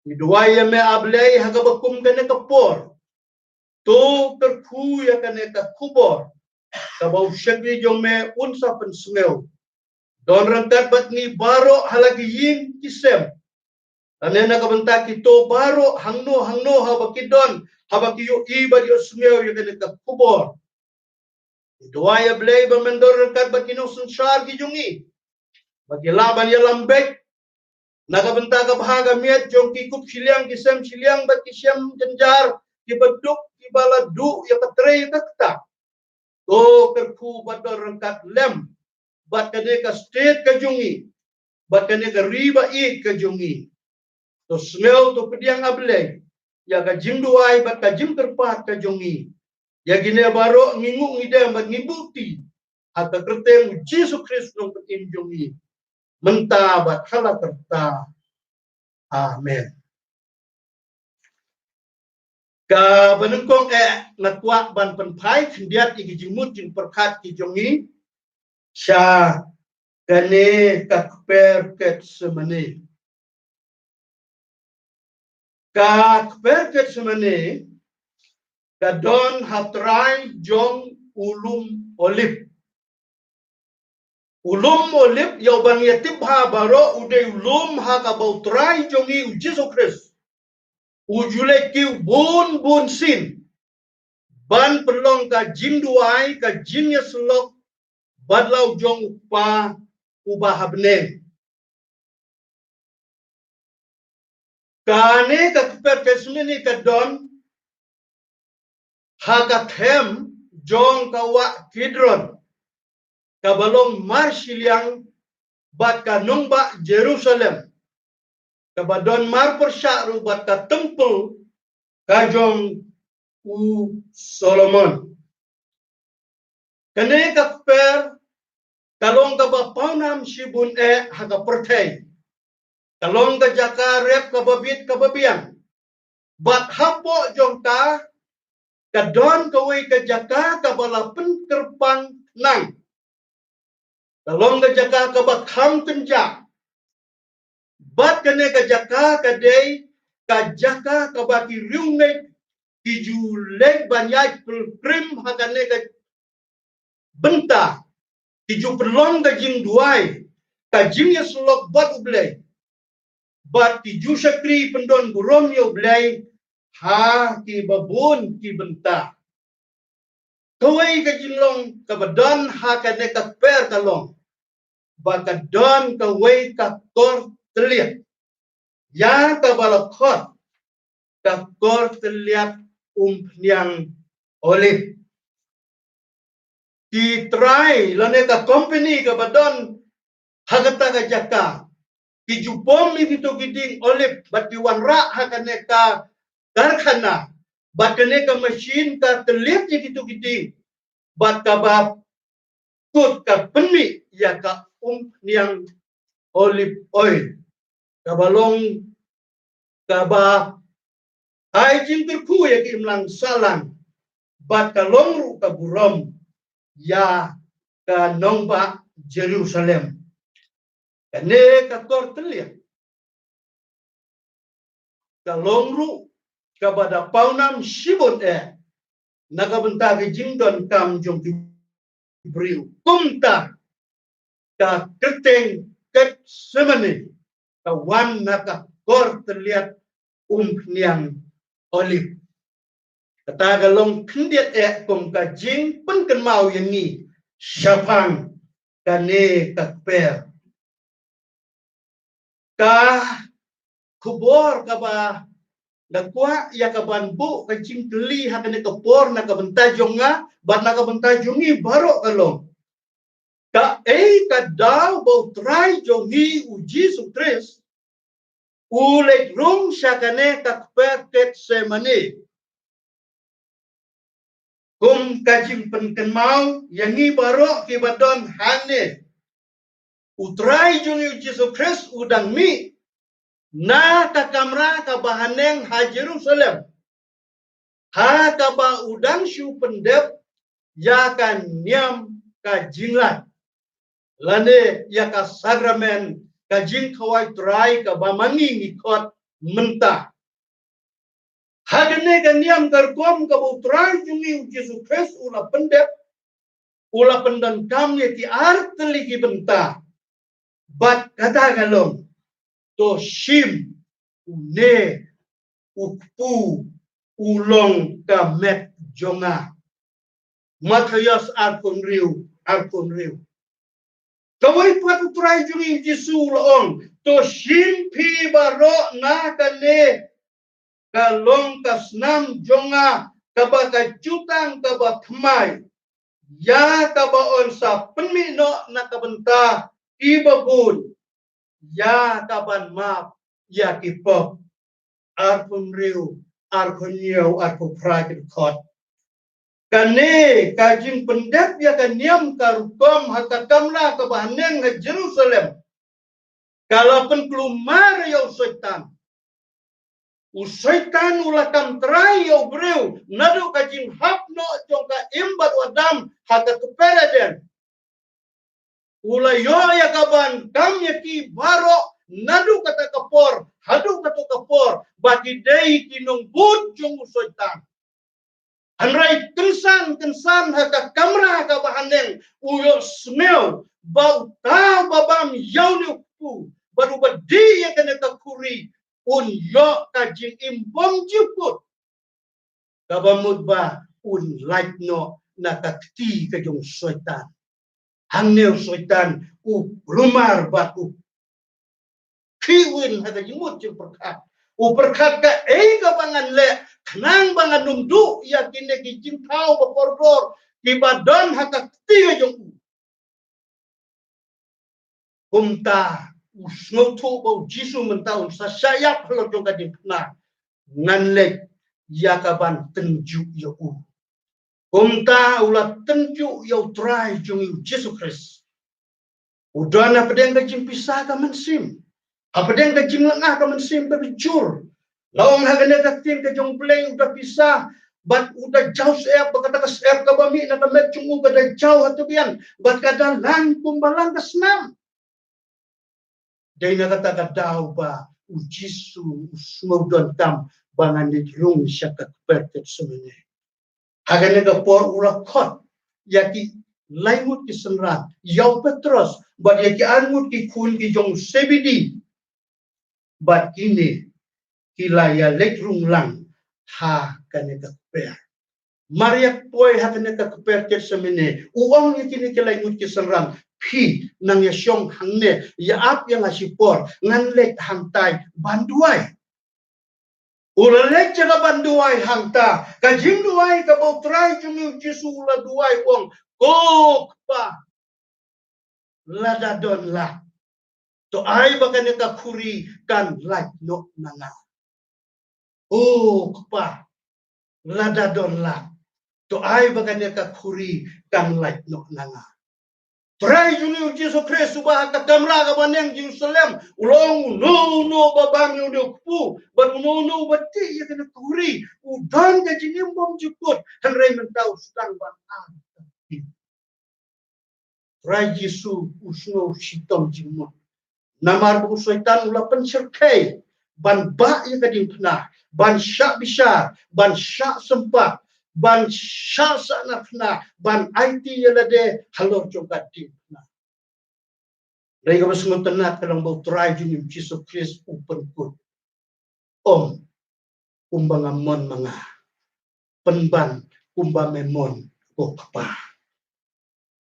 Ngi duwai ïa me, A Blei, ha kaba kum kane ka por, to kyrkhu ïa kane ka khubor kaba u shakri jong me un sa pynsngew, don ryngkat bad ngi baroh ha la ki ïing ki sem, lane na ka bynta kito baroh hangno hangno haba ki don, haba ki ïohi bad ïohsngew ïa kane ka khubor. Ngi duwai, A Blei, ba men don ryngkat bad ki nongsynshar ki jong ngi, ba ki lah ban ïalam beit na ka bynta ka bha ka miat jong ki kup shiliang, ki sem shiliang bad ki sem jynjar, kiba duk, kiba la duh ïa ka trei ka ktah. To kyrkhu bad don ryngkat lem bad kane ka state ka jong ngi, bad kane ka ri ba ïeit ka jong ngi. To sngew, to pdiang, A Blei, ïa ka jingduwai bad ka jingkyrpad ka jong ngi, ïa kine baroh ngi nguh ngi dem bad ngi buhti ha ka kyrteng U Jisu Khrist Nongpynim jong ngi, mynta bad ha la karta. Amen. Kaba nyngkong eh, nga kwah ban pynphai khyndiat ïa ki jingmut jingpyrkhat ki jong ngi sha kane ka kper Gethsemane. Ka kper Gethsemane ka don ha trai jong u lum Olib. U lum Olib, ïa uba ngi ïa tip bha baroh, u dei u lum ha kaba U Trai jong ngi U Jisu Khrist u ju leit kiew bun bun sien ban pynlong ka jingduwai, ka jingïasyllok bad la u jong U Kpa uba ha bneng. Kane ka kper Gethsemane ka don ha ka them jong ka wah Kidron, kaba long marshiliang bad ka nongbah Jerusalem, kaba don marpyrshah ruh bad ka templ ka jong u Solomon. Kane ka kper ka long kaba pawnam shibun eh ha ka pyrthei. Ka long ka jaka rep kaba bit kaba biang. Bad hapoh jong ka, ka don kawei ka jaka kaba la pynkyrpang khnang. Ka long ka jaka kaba kham kynjah. Bad kane ka jaka ka dei ka jaka kaba ki riewngeit ki ju leit ban ïaid pilgrim ha kane ka bynta, ki ju pynlong ka jingduwai, ka jingïasyllok bad U Blei, bad ki ju shakri pyndon burom ïa U Blei ha kiba bun ki bynta. Kawei ka jinglong kaba don ha kane ka kper ka long ba ka don kawei ka kor tylliat, ïa kaba la khot ka kor tylliat Umphniang Olive. Ki trai lane ka company kaba don ha kata ka jaka, ki ju pom ïa kito ki dieng olive bad ki wanrah ha kane ka karkhana, bad kane ka machine ka tylliat ïa kito ki dieng, bad kaba kut ka pynmih ïa ka Umphniang Olive Oil, kaba long kaba ai jingkyrkhu ïa ki imlang sahlang, bad ka long ruh ka burom ïa ka nongbah Jerusalem. Kane ka kor tylliat ka long ruh kaba da pawnam shibun eh na ka bynta ka jingdonkam jong ki briew. Kumta ka kyrteng Gethsemane ka wan na ka kor tylliat Umphniang Olive. Kata ka long khyndiat eh kum ka jingpynkynmaw ïa ngi shaphang kane ka kper. Ka khubor kaba nga kwah ïa ka ban buh ka jingkylli ha kane ka por na ka bynta jong nga bad na ka bynta jong ngi baroh ka long, kaei ka daw ba U Trai jong ngi U Jisu Khrist u leit rung sha kane ka kper Gethsemane? Kum ka jingpynkynmaw ïa ngi baroh kiba don hangne, U Trai jong ngi U Jisu Khrist u dang mih na ka kamra kaba haneng ha Jerusalem, ha kaba u dang shu pyndep ïa ka niam ka jinglait, lane ïa ka sakramen ka jingkhawai trai kaba ma ngi ngi khot mynta. Ha kane ka niam ka rukom kaba U Trai jong ngi U Jisu Khrist u la pyndep, u la pyndonkam ïa ki artylli ki bynta. Bad kata ka long, to shim une u kpu u long ka met jong nga. Mathaios arphew hynriew, arphew hynriew. Kawei pat U Trai jong ngi Jisu u la ong, to shim phi baroh na kane ka long ka snam jong nga kaba ka jutang kaba thymmai, ïa kaba yn sa pynmih noh na ka bynta kiba bun, ïa kaban map ïa ki pop. Arphew hynriew, arphew hynñiew, arphew phra ki dkhot. Kane ka jingpyndep ïa ka niam ka rukom ha ka kamra kaba haneng ha Jerusalem ka la pynkulmar ïa u Soitan. U Soitan u la kam trai ïa u briew naduh ka jinghap noh jong ka Im bad u Adam ha ka kper Eden. U la ïoh ïa kaban kam ïa ki baroh naduh kata ka por haduh kata ka por, ba ki dei ki nongbud jong u Soitan. Hynrei kynsan kynsan ha ka kamra kaba haneng u ïohsngew ba uta uba bam ïa une u kpu bad uba dih ïa kane ka khuri un ïoh ka jingim bymjukut, kaba mut ba un lait noh na ka kti ka jong u Soitan. Hangne u Soitan u kulmar bad u khih win ha ka jingmut jingpyrkhat. U pyrkhat, kaei kaba ngan leh khnang ba ngan ym duh ïa kine ki jingthaw ba kordor kiba don ha ka kti ka jong u. Kumta u sngewthuh ba u Jisu mynta un sa shah ïap halor jong ka diengphna. Ngan leit ïa kaban tynjuh ïa u. Kumta u la tynjuh ïa u Trai jong ngi u Jisu Khrist. U don hapdeng ka jingpisa ka mynsiem, hapdeng ka jinglynga ka mynsiem kaba jur. La ong ha kane ka ktien ka jong U Blei u da pisa bad u da jaw syep, ba kata ka syep kaba mih na ka met jong u ka da jaw ha tubian bad ka da lang kumba lang ka snam. Dei na kata ka daw ba u Jisu u sngew donkam ba ngan leit rung sha ka kper Gethsemane. Ha kane ka por u la khot ïa ki lai ngut ki synran, ïa u Petros bad ïa ki ar ngut ki khun ki jong u Sebedi. Bad kine ki la ïa leit rung lang ha kane ka kper. Mar ïa poi ha kane ka kper Gethsemane, u ong ïa kine ki lai ngut ki synran, phi nang ïa shong hangne, ïa ap ïa nga shipor, ngan leit hangtai ban duwai. U la leit sha ka ban duwai hangta, ka jingduwai kaba u Trai jong ngi u Jisu u la duwai u ong, ko Kpa, lada don lad, to ai ba kane ka khuri kan lait noh na nga. O Kpa, lada don lad, to ai ba kane ka khuri kan lait noh na nga. Trai jong ngi u Jisu Khrist uba ha ka kamra kaba neng Jerusalem, u la ong uno uno uba bam ïa une u kpu bad uno uno uba tih ïa kane ka khuri u don ka jingim bymjukut, hynrei mynta u sdang ban ai. Trai Jisu u sngew shitom jingmut. Namar ba u Soitan u la pynshyrkhei ban bah ïa ka diengphna, ban shah bishar, ban shah sympat, ban shah sahnarphna, ban aiti ïa lade halor jong ka diengphna. Dei kaba sngewtynnat ka long ba u Trai jong ngi u Jisu Khrist u pynkut, ong, kumba nga mon ma nga, pynban kumba me mon, ko Kpa.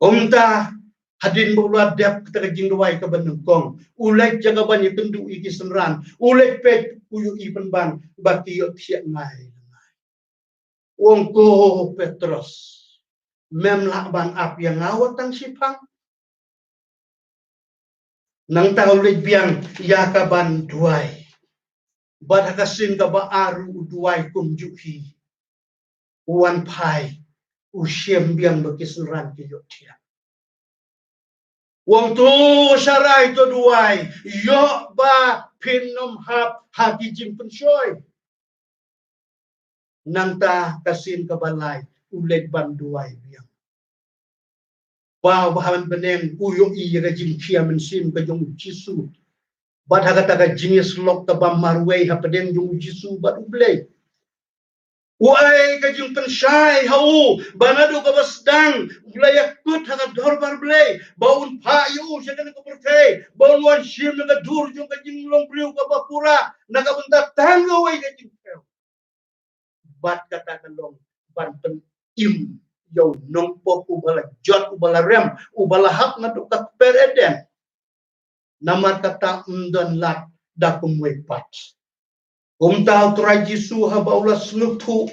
Kumta hadien ba u la dep kata ka jingduwai kaba nyngkong, u leit jaka ban ïakynduh ïa ki synran, u leit peit, u ïohi pynban ba ki ïohthiah ngai. U ong, ko Petros, mem lah ban ap ïa nga wat tang shiphang? Nangta u leit biang ïa ka ban duwai. Bad ha ka sien kaba ar ruh u duwai kumjuh hi. U wan phai, u shem biang ba ki synran ki ïohthiah. U ong, to sharai, to duwai, ïoh ba phin ym hap ha ki jingpynshoi. Nangta ka sien kaba lai u leit ban duwai biang. Ba u ba ha bneng u ïohi ïa ka jingkhia mynsiem ka jong u Jisu. Bad ha kata ka jingïasyllok kaba marwei hapdeng jong u Jisu bad U Blei, u ai ka jingpynshai ha u ba naduh kaba sdang u la ïakut ha ka dorbar Blei ba un phah ïa u sha kane ka pyrthei, ba un wan shim na ka dur jong ka jinglong briew kaba pura na ka bynta tang kawei ka jingthew. Bad kata ka long ban pynim ïa u nongpop uba la jot, uba la rem, uba la hap naduh ka kper Eden. Namar kata ym don lad da kumwei pat. Kumta u Trai Jisu haba u la sngewthuh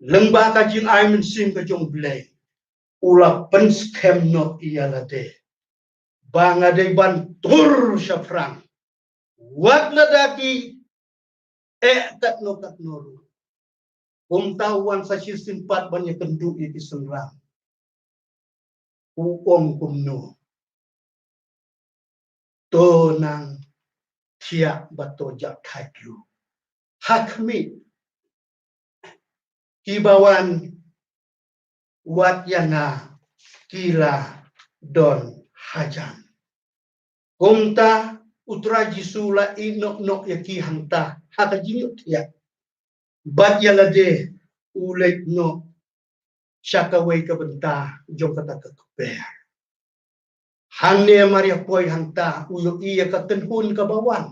lyngba ka jingai mynsiem ka jong U Blei, u la pynskhem noh ïa lade ba nga dei ban tur shaphrang wat lada ki eh katno katno ruh. Kumta u wan sa shisien pat ban ïakynduh ïa ki synran. U ong kumno? To nang thiah bad to jah thait ruh. Ha khmih, kiba wan wat ïa nga ki la don hajan. Kumta u Trai Jisu u la ïehnoh noh ïa ki hangta ha ka jingïohthiah. Bad ïa lade u leit noh sha kawei ka bynta jong kata ka kper. Hangne mar ïa poi hangta u ïohi ïa ka kynhun kaba wan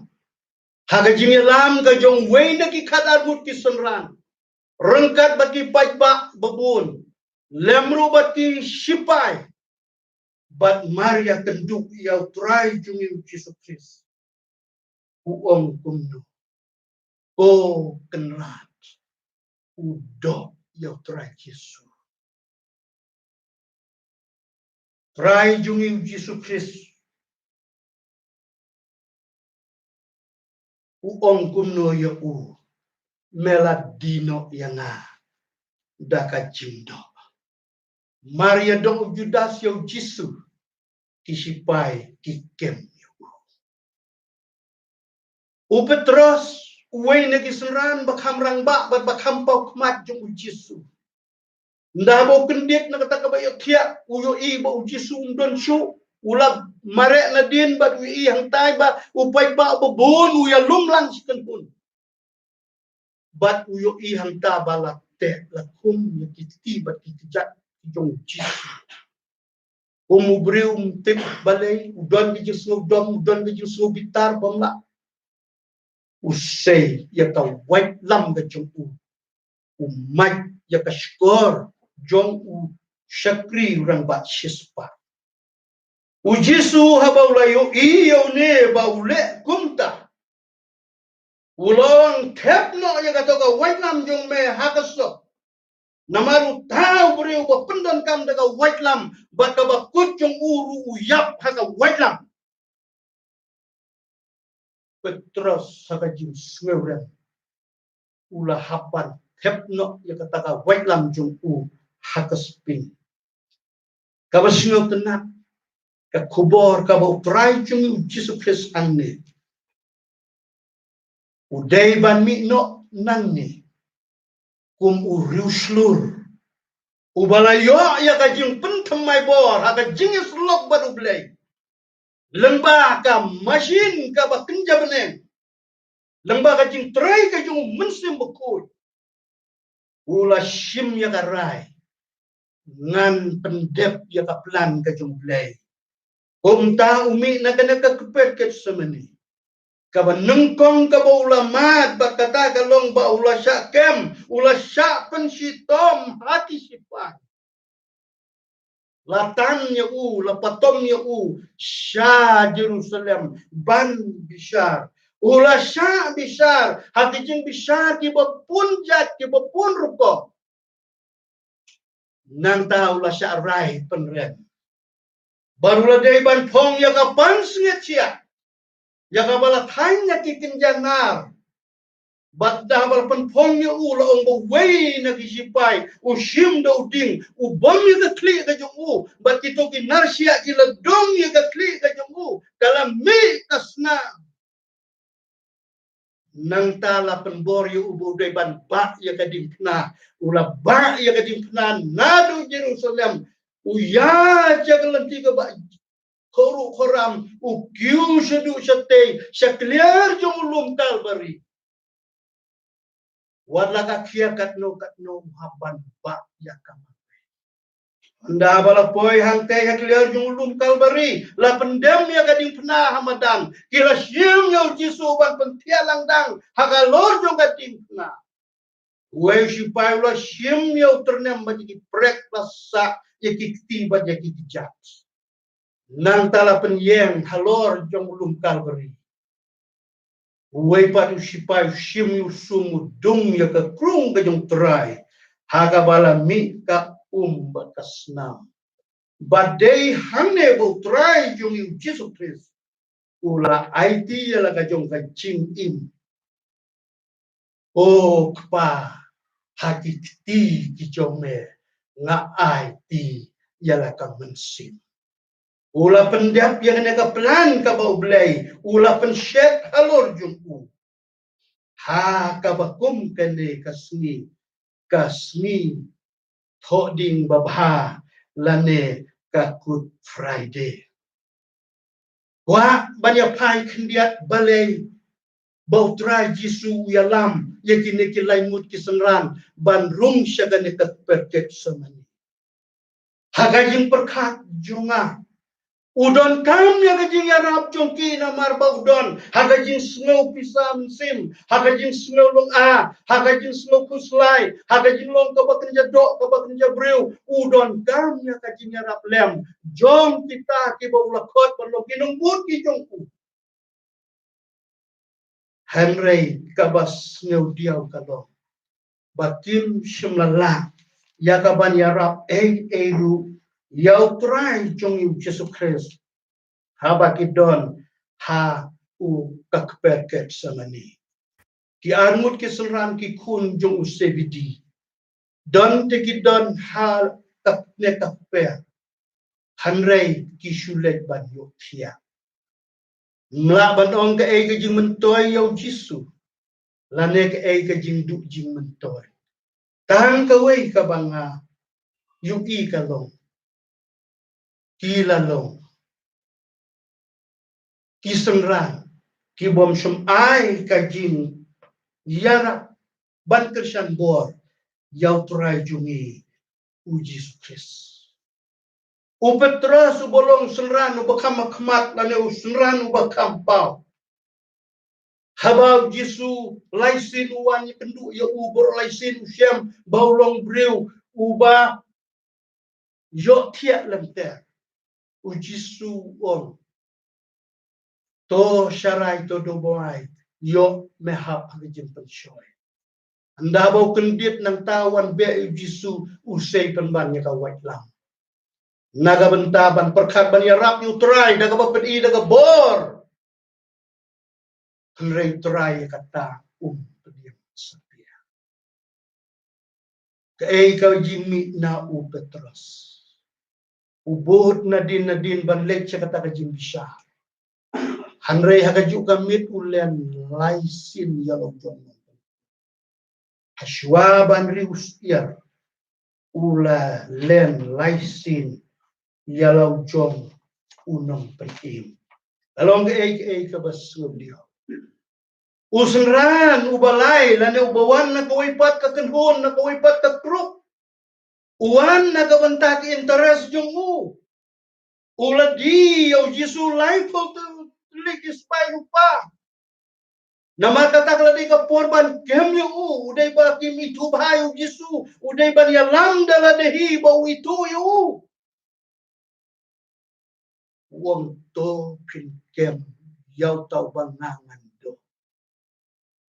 ha ka jingïalam ka jong uwei na ki khatar ngut ki synran, ryngkat bad ki paidbah babun, lem ruh bad ki shipai. Bad mar ïakynduh ïa u Trai jong ngi u Jisu Khrist, u ong kumno? Ko Kynrad, u doh ïa u Trai Jisu. Trai jong ngi u Jisu Khrist u ong kumno ïa u? Me la die noh ïa nga da ka jingdoh. Mar ïadoh u Judas ïa u Jisu, ki shipai ki kem ïa u. U Petros, uwei na ki synran ba kham rangbah bad ba kham paw khmat jong u Jisu, ynda ba u kyndit na kata kaba ïohthiah, u ïohi ba u Jisu um don shuh, u la mareh nadien bad u ïohi hangtai ba u paidbah babun u ïalum lang shi kynhun. Bad u ïohi hangta ba la teh la khum ïa ki kti bad ki kjat ki jong u Jisu. Kum u briew um tip balei, u don ki jingsngew dom, u don ki jingsngew bitar bym lah. U sei ïa ka waitlam ka jong u. U mait ïa ka shkor jong u shakri u rangbah shispah. U Jisu haba u la ïohi ïa une ba u leh kumta, u la ong, thep noh ïa kata ka waitlam jong me ha ka sop. Namar uta u briew ba pyndonkam da ka waitlam bad kaba kut jong u ruh u ïap ha ka waitlam. Petros ha ka jingsngewrem u la hap ban thep noh ïa kata ka waitlam jong u ha ka spring. Kaba sngewtynnat ka khubor kaba u Trai jong ngi u Jisu Khrist hangne u dei ban mih noh nangne kum u riewshlur uba la ïoh ïa ka jingpynthymmai bor ha ka jingïasyllok bad U Blei. Lyngba ka mashin kaba kynja bneng, lyngba ka jingtrei ka jong u Mynsiem Bakhuid, u la shim ïa ka rai, ngan pyndep ïa ka plan ka jong U Blei. Kumta u mih na kane ka kper Gethsemane. Kaba nyngkong kaba u la mad bad kata ka long ba u la shah kem, u la shah pynshitom ha ki shipai. La tan ïa u, la patom ïa u sha Jerusalem ban bishar. U la shah bishar ha ki jingbishar kiba bun jait, kiba bun rukom. Nangta u la shah rai pynrem. Bad u la dei ban phong ïa ka pansngiat shiah, ïa kaba la thaiñ na ki kynja nar. Bad da ba la pynphong ïa u, la ong ba uwei na ki shipai u shim da u ding, u bom ïa ka khlieh ka jong u. Bad kito ki nar shiah ki la dong ïa ka khlieh ka jong u. Ka la mih ka snam. Nangta la pynbor ïa u ba u dei ban bah ïa ka diengphna. U la bah ïa ka diengphna naduh Jerusalem u ïaid sha ka lynti kaba khruh khram, u kiew shaduh shatei sha kliar jong u lum Kalbari. Wat la ka khia katno katno u hap ban bah ïa ka. Ynda ba la poi hangtei ha kliar jong u lum Kalbari, la pyndem ïa ka diengphna ha madan. Ki la shim ïa u Jisu ban pynthiah langdang ha ka lor jong ka diengphna. Uwei u shipai u la shim ïa u tyrnem bad ïa ki prek, la sah ïa ki kti bad ïa ki kjat. Nangta la pynïeng halor jong u lum Kalbari. Uwei pat u shipai u shim ïa u sum, u dung ïa ka krung ka jong u Trai ha kaba la mih ka um bad ka snam. Bad dei hangne ba u Trai jong ngi u Jisu Khrist u la aiti ïa la ka jong ka jingim. O Kpa, ha ki kti ki jong me nga aiti ïa la ka mynsiem. U la pyndep ïa kane ka plan kaba U Blei u la pynshet halor jong u. Ha kaba kum kane ka sngi, ka sngi thoh ding babha lane ka Good Friday. Kwah ban ïa phai khyndiat balei ba u Trai Jisu u ïalam ïa kine ki lai ngut ki synran ban rung sha kane ka kper Gethsemane. Ha ka jingpyrkhat jong nga, u donkam ïa ka jingïarap jong ki namar ba u don ha ka jingsngew pisa mynsiem, ha ka jingsngew lynga, ha ka jingsngew khuslai, ha ka jinglong kaba kynja doh kaba kynja briew. U donkam ïa ka jingïarap lem jong kita kiba u la khot ban long ki nongbud ki jong u. Hynrei kaba sngewdiaw ka long ba kim shym la lah ïa ka ban ïarap ei ei ruh ïa u Trai jong ngi u Jisu Khrist haba ki don ha u ka kper Gethsemane. Ki arngut ki synran ki khun jong u Sebedi, don te ki don ha kane ka kper, hynrei ki shu leit ban ïohthiah. Ym lah ban ong kaei ka jingmyntoi ïa u Jisu lane kaei ka jingduh jingmyntoi. Tang kawei kaba nga ïohi ka long, ki la long ki synran ki bym shym ai ka jingïarap ban kyrshan bor ïa u Trai jong ngi u Jisu Khrist. U Petros uba long synran uba kham khmat lane u synran uba kham paw. Haba u Jisu lai sien u wan ïakynduh ïa u, baroh lai sien u shem ba u long briew uba ïohthiah lynter. U Jisu u ong, to sharai, to duwai, ïoh me hap ha ka jingpynshoi. Ynda ba u kyndit nangta wan beh ïa u Jisu, u sei pynban ïa ka waitlam na ka bynta ban pyrkhat ban ïarap ïa u Trai da kaba pyni da ka bor. Hynrei u Trai ïa kata um pdiang satia. Kaei ka jingmih na u Petros? U bud nadien nadien ban leit sha kata ka jingbishar. Hynrei ha kajuh ka miet u len lai sien ïa la u jong. Hashwa ban ri u syiar u la len lai sien ïa la u jong u nongpynim. Ka long kaei kaei kaba sngewdiaw. U synran uba lai lane uba wan na kawei pat ka kynhun, na kawei pat ka group, u wan na ka bynta ka interest jong u. U la die ïa u Jisu laiphew tylli ki spah rupa. Namar kata ka la dei ka por ban kem ïa u, u dei ba kim ithuh bha ïa u Jisu, u dei ban ïalam da lade hi ba u ithuh ïa u. U ong, to phin kem ïa uta uba nga ngan doh.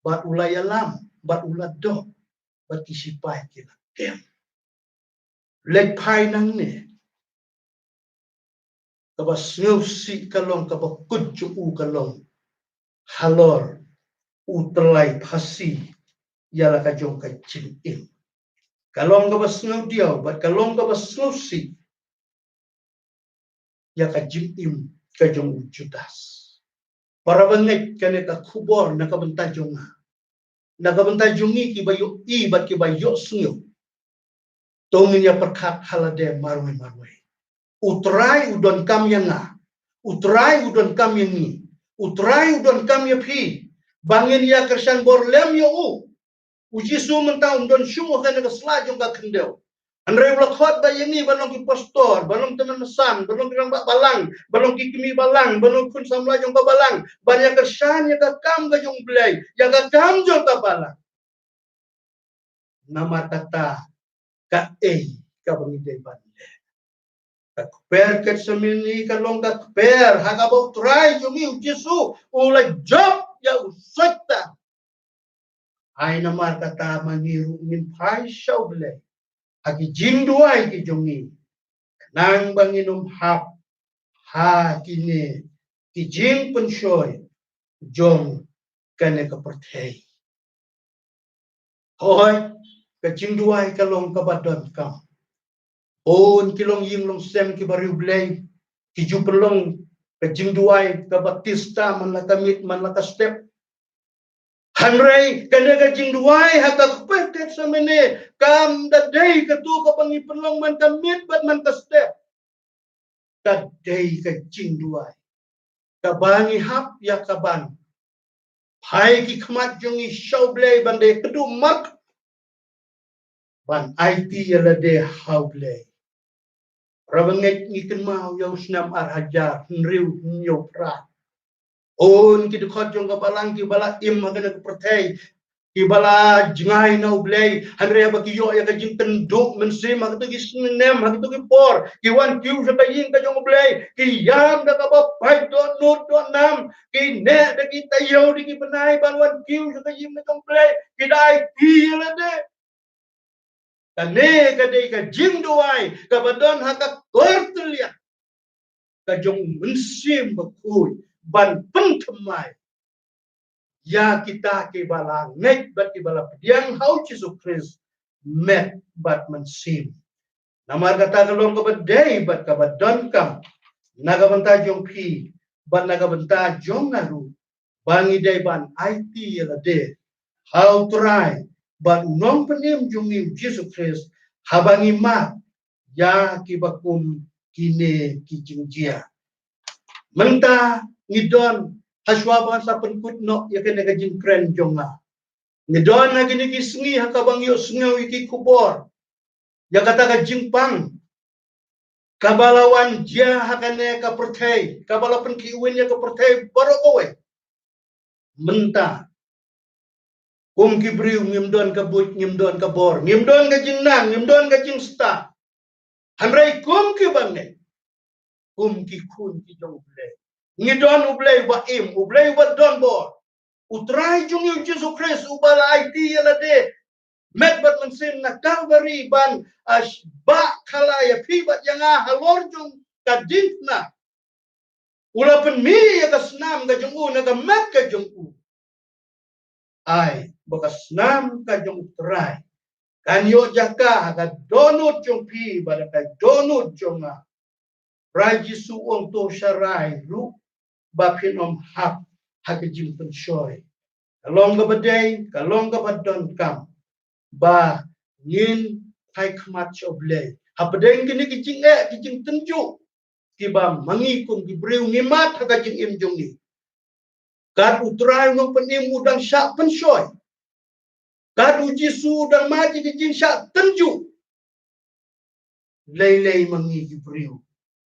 Bad u la ïalam, bad u la doh, bad ki sipai ki la kem. Leit phai nangne. Kaba sngewsih ka long kaba kut jong u ka long halor u tyllai phasi ïa la ka jong ka jingim. Ka long kaba sngewdiaw bad ka long kaba sngewsih ïa ka jingim ka jong u Judas. Para bangeit, kane ka khubor na ka bynta jong nga, na ka bynta jong ngi kiba ïohi bad kiba ïohsngew. To ngin ïa pyrkhat ha lade marwei marwei. U Trai u donkam ïa nga, u Trai u donkam ïa ngi, u Trai u donkam ïa phi ba ngin ïa kyrshan bor lem ïa u. U Jisu mynta um don shuh ha kane ka sla jong ka khyndew. Hynrei u la khot ba ïa ngi ban long ki pastor, ban long tymmen basan, ban long ki rangbah balang, ban long ki kmie balang, ban long khun samla jong ka balang, ban ïa kyrshan ïa ka kam ka jong U Blei, ïa ka kam jong ka balang. Namar kata kaei kaba ngi dei ban leh? Ka kper Gethsemane ka long ka kper ha kaba U Trai jong ngi U Jisu u la jop ïa u Soitan. Ai namar kata ma ngi ruh ngin phai sha U Blei ha ki jingduwai ki jong ngi. Khnang ba ngin ym hap ha kine ki jingpynshoi jong kane ka pyrthei. Hooid, ka jingduwai ka long kaba donkam. Bun ki longïing longsem kiba riewblei ki ju pynlong ka jingduwai ka baptista man la ka miet man la ka step. Hynrei kane ka jingduwai ha ka kper Gethsemane kam da dei kato kaba ngi pynlong man ka miet bad man ka step. Ka dei ka jingduwai kaba ngi hap ïa ka ban phai ki khmat jong ngi sha U Blei ban dei kduh mark ban aiti ïa lade ha U Blei. Para bangeit, ngi kynmaw ïa u snem ar hajar hynriew hynñiew phra. Bun ki dkhot jong ka balang kiba la im ha kane ka pyrthei, kiba la jngai na U Blei, hynrei haba ki ïoh ïa ka jingkynduh mynsiem ha kito ki snem, ha kito ki por, ki wan kiew sha ka ïing ka jong U Blei, ki ïam da kaba pait dohnud dohnam, ki neh da ki taïew da ki bnai ban wan kiew sha ka ïing ka jong U Blei, ki da aiti ïa lade. Kane ka dei ka jingduwai kaba don ha ka kor tylliang ka jong U Mynsiem Bakhuid ban pynthymmai ïa kita kiba la ngeit bad kiba la pdiang ha U Jisu Khrist met bad mynsiem. Namar kata ka long kaba dei bad kaba donkam na ka bynta jong phi bad na ka bynta jong nga ruh ba ngi dei ban aiti ïa lade ha U Trai bad U Nongpynim jong ngi U Jisu Khrist haba ngi mad ïa kiba kum kine ki jingjia. Mynta ngi don, hashwa ban sa pynkut noh ïa kane ka jingkren jong nga, ngi don ha kine ki sngi ha kaba ngi ïohsngew ïa ki khubor ïa kata ka jingpang kaba la wan jia ha kane ka pyrthei, kaba la pynkhih win ïa ka pyrthei baroh kawei. Mynta kum ki briew ngim don ka buit, ngim don ka bor, ngim don ka jingnang, ngim don ka jingstad. Hynrei kum ki bangeit, kum ki khun ki jong U Blei, ngi don U Blei uba im, U Blei uba don bor. U Trai jong ngi U Jisu Khrist uba la aiti ïa lade met bad mynsiem na Kalbari ban, ah, sh-, ba khala ïa phi bad ïa nga halor jong ka diengphna. U la pynmih ïa ka snam ka jong u na ka met ka jong u. Ai, ba ka snam ka jong U Trai kan ïoh jaka ha ka dohnud jong phi bad ha ka dohnud jong nga. Trai Jisu u ong to sharai ruh ba phin ym hap ha ka jingpynshoi. Ka long kaba dei, ka long kaba donkam ba ngin phai khmat sha U Blei. Hapdeng kine ki jingeh, ki jingtynjuh kiba ma ngi kum ki briew ngi mad ha ka jingim jong ngi. Kat U Trai u Nongpynim u dang shah pynshoi. Kat U Jisu u dang mad ïa ki jingshah tynjuh. Lei lei ma ngi ki briew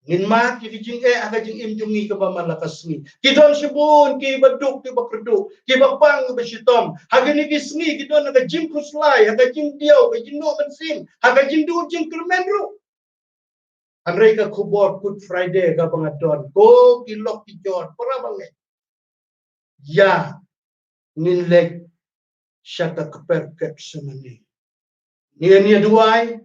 ngin mad ïa ki jingeh ha ka jingim jong ngi kaba man la ka sngi. Ki don shibun kiba duk kiba kyrduh, kiba pang kiba shitom. Ha kine ki sngi ki don ha ka jingkhuslai, ha ka jingdiaw, ka jingduh mynsiem, ha ka jingduh jingkyrmen ruh. Hynrei ka khubor Good Friday kaba nga don, ko ki lok ki jor, para bangeit, ïa ngin leit sha ka kper Gethsemane. Ngin ïa duwai,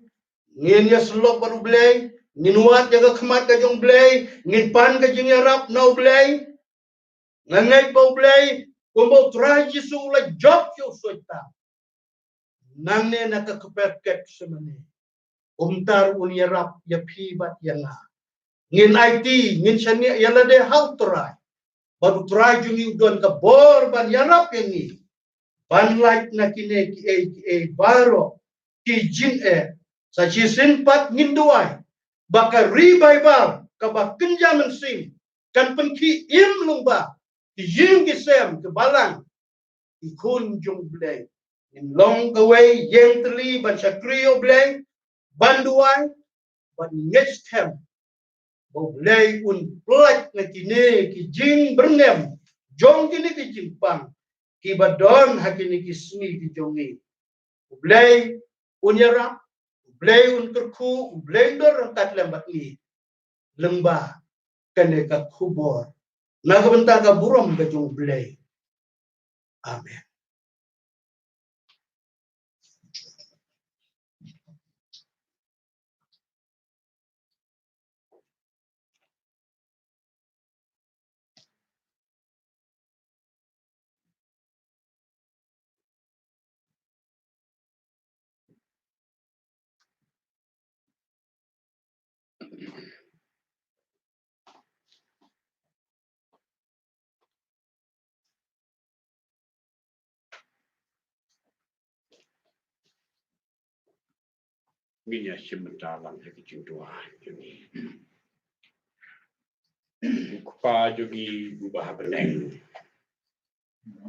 ngin ïa syllok bad U Blei, ngin wad ïa ka khmat ka jong U Blei, ngin pan ka jingïarap na U Blei. Nga ngeit ba U Blei kumba U Trai Jisu u la jop ïa u Soitan nangne na ka kper Gethsemane, kumta ruh un ïarap ïa phi bad ïa nga. Ngin aiti, ngin shaniah ïa lade ha U Trai. Bad U Trai jong ngi u don ka bor ban ïarap ïa ngi ban lait na kine kiei kiei baroh ki jingeh. Sa shisien pat ngin duwai ba ka revival kaba kynja mynsiem kan pynkhih im lyngba ki ïing ki sem, ki balang, ki khun jong U Blei. Ngin long kawei ïeng tylli ban shakri ïa U Blei, ban duwai, ban ngeit skhem ba U Blei un pyllait na kine ki jingbyrngem jong kine ki jingpang kiba don ha kine ki sngi ki jong ngi. U Blei un ïarap, U Blei un kyrkhu, U Blei un don ryngkat lem bad ngi lyngba kane ka khubor na ka bynta ka burom ka jong U Blei. Amen. Ngin ïa shim bynta lang ha ki jingduwai jong ngi. Ko Kpa jong ngi uba ha bneng.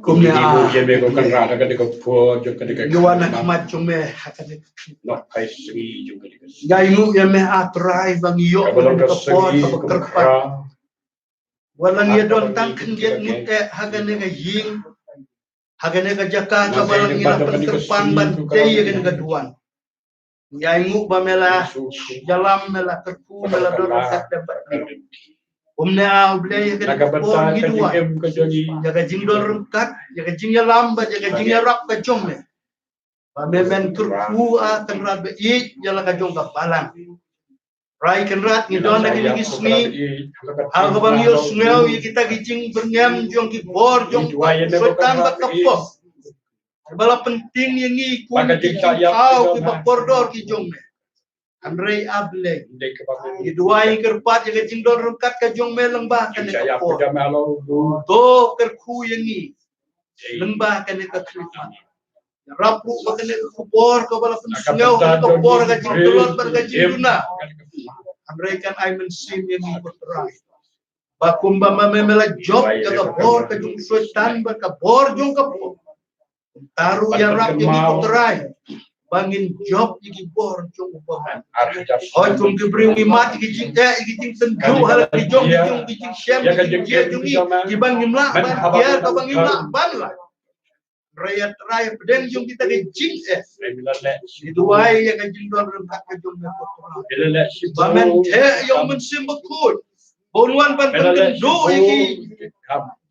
Kumne, ah, ïa me ko Kynrad ha kane ka por jong kane ka, ngi wan ha khmat jong me ha kane ka, noh kai sngi jong kane ka, ngi ainguh ïa me, ah Trai, ba ngi ïoh kaba long ka por kaba kyrpang. Wat la ngi ïa don tang khyndiat ngut eh ha kane ka ïing, ha kane ka jaka kaba la ngi la pynkyrpang ban tei ïa kane ka duwan. Ngi ainguh ba me la ïalam, me la kyrkhu, me la don ryngkat bad ngi. Kumne, ah U Blei, ha kane ka por ngi duwai ïa ka jingdon ryngkat, ïa ka jingïalam bad ïa ka jingïarap ka jong me. Ba me men kyrkhu, ah Kynrad ba ïeit, ïa la ka jong ka balang. Trai Kynrad, ngi don ha kine ki sngi ha kaba ngi ïohsngew ïa kita ki jingbyrngem jong ki bor jong ka Soitan bad ka pop, ba la pyntieng ïa ngi kum ki jingthaw kiba kordor ki jong me. Hynrei, ah Blei, ngi duwai kyrpad ïa ka jingdon ryngkat ka jong me lyngba kane ka por. To kyrkhu ïa ngi lyngba kane ka khyllipmat. Ïarap ruh ba kane ka khubor kaba la pynsngew kane ka por ka jingtlot bad ka jingduna, hynrei kan ai mynsiem ïa ngi, ko Trai. Ba kumba ma me me la jop ïa ka bor ka jong u Soitan bad ka bor jong ka pop, kumta ruh ïarap ïa ngi ko Trai ba ngin jop ïa ki bor jong u Balang. Hooid, kum ki briew ngi mad ïa ki jingeh, ïa ki jingtynjuh ha la ki jong ki jong ki jingshem, ïa ki jingjia jong ngi, kiba ngim lah ban kiar, kaba ngim lah ban lait. Hynrei ïa Trai, hapdeng jong kita ki jingeh, ngi duwai ïa ka jingdon ryngkat ka jong me ko Trai, ba men theh ïa u Mynsiem Bakhuid ba un wan ban pynkynduh ïa ki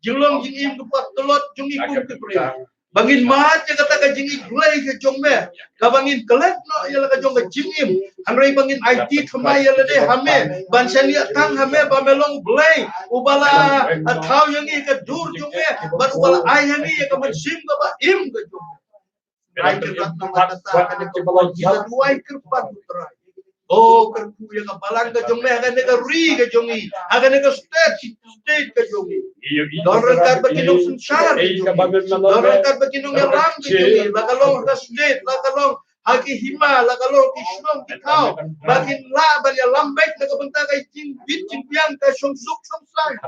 jinglong jingim kiba tlot jong ngi kum ki briew, ba ngin mad ïa kata ka jingïeit Blei ka jong me, kaba ngin klet noh ïa la ka jong ka jingim, hynrei ba ngin aiti thymmai ïa lade ha me, ban shaniah tang ha me ba me long Blei uba la thaw ïa ngi ha ka dur jong me bad uba la ai ha ngi ïa ka mynsiem kaba im ka jong me. Trai Kynrad, namar kata ka dei ka bor ngi la duwai kyrpad, ko Trai. O, kyrkhu ïa ka Balang ka jong me ha kane ka ri ka jong ngi, ha kane ka state, state ka jong ngi. Don ryngkat bad ki nongsynshar ka jong ngi, don ryngkat bad ki nongïalam ka jong ngi, la ka long ha ka state, la ka long ha ki hima, la ka long ki shnong ki thaw, ba kin lah ban ïalam beit na ka bynta ka jingbit jingbiang, ka shongsuk shongsaiñ.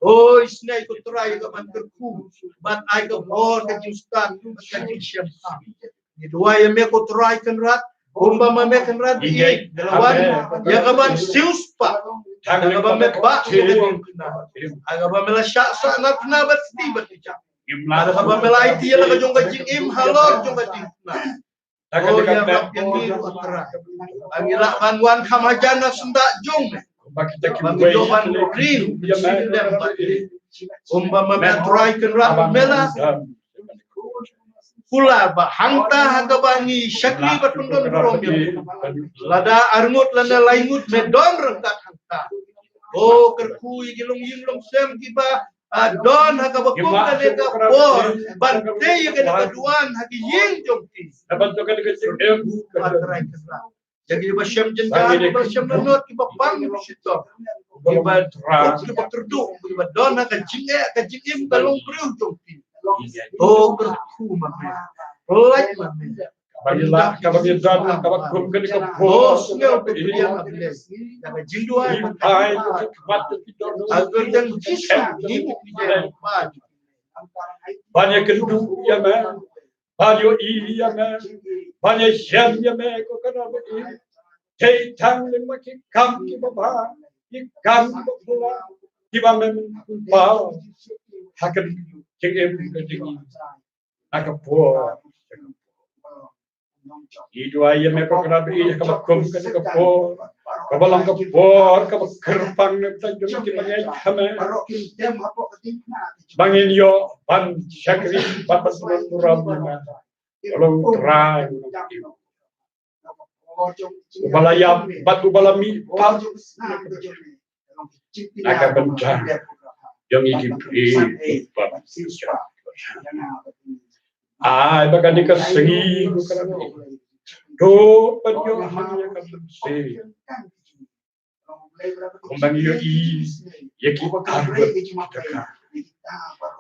O, isynei ko Trai ïa ka ban kyrkhu bad ai ka bor ka jingstad bad ka jingshemphang. Ngi duwai ïa me ko Trai Kynrad, kumba ma me Kynrad ba ïeit, me la wan ïa ka ban siewspah, ïa kaba me bah ïa ka jingkyrkhu, ïa kaba me la shah sahnarphna bad kti bad kjat, ïa kaba me la aiti ïa la ka jong ka jingim halor jong ka jingkyrkhu. O, ïarap ïa ngi ko Trai ba ngi lah ban wan kham hajan na syndah jong me, ba ngi ïoh ban ring mynsiem lem bad me. Kumba ma me Trai Kynrad ba me la kular ba hangta ha kaba ngi shakri bad pyndon burom ïa me, lada arngut lada laingut me don ryngkat hangta. O, kyrkhu ïa ki longïing longsem kiba, ah, don ha kaba kum kane ka por ban tei ïa kane ka duwan ha ki ïing jong ki. Ban to kane ka jingim, ko Trai Kynrad, ïa kiba shem jynjar, kiba shem lanot, kiba pang, kiba shitom, kiba, kiba kyrduh, kiba don ha ka jingeh ka jingim ka longbriew jong ki. O, kyrkhu ma me, pynlait ma me. Ba ngi lah, kaba ngi don, kaba kum kane ka por. O, sngew ka jingduwai, ka jingduwai. Ha ka kyrteng Jisu ngi buh ngi ïa, ban ïakynduh ïa me, ban ïohi ïa me, ban ïashem ïa me ko Kynrad ba ïeit. Tei tang lyngba ki kam kiba bha, ki kam kiba phylla, kiba mem pynpaw ha ka jingim ka jingim. Ha ka por. Ngi duwai ïa me ko Kynrad ba ïeit, ha kaba kum kane ka por, kaba long ka por kaba kyrpang na ka bynta jong ki bangeit ha me, ba ngin ïoh ban shakri bad ban sngewthuh burom ïa me, ko Trai. Uba la ïap bad uba la mih pap na ka bynta jong ngi ki briew. Ai ba kane ka sngi ko Kynrad, to pynïoh ha ngi ïa ka mynsiem, kumba ngi ïohi ïa ki arngut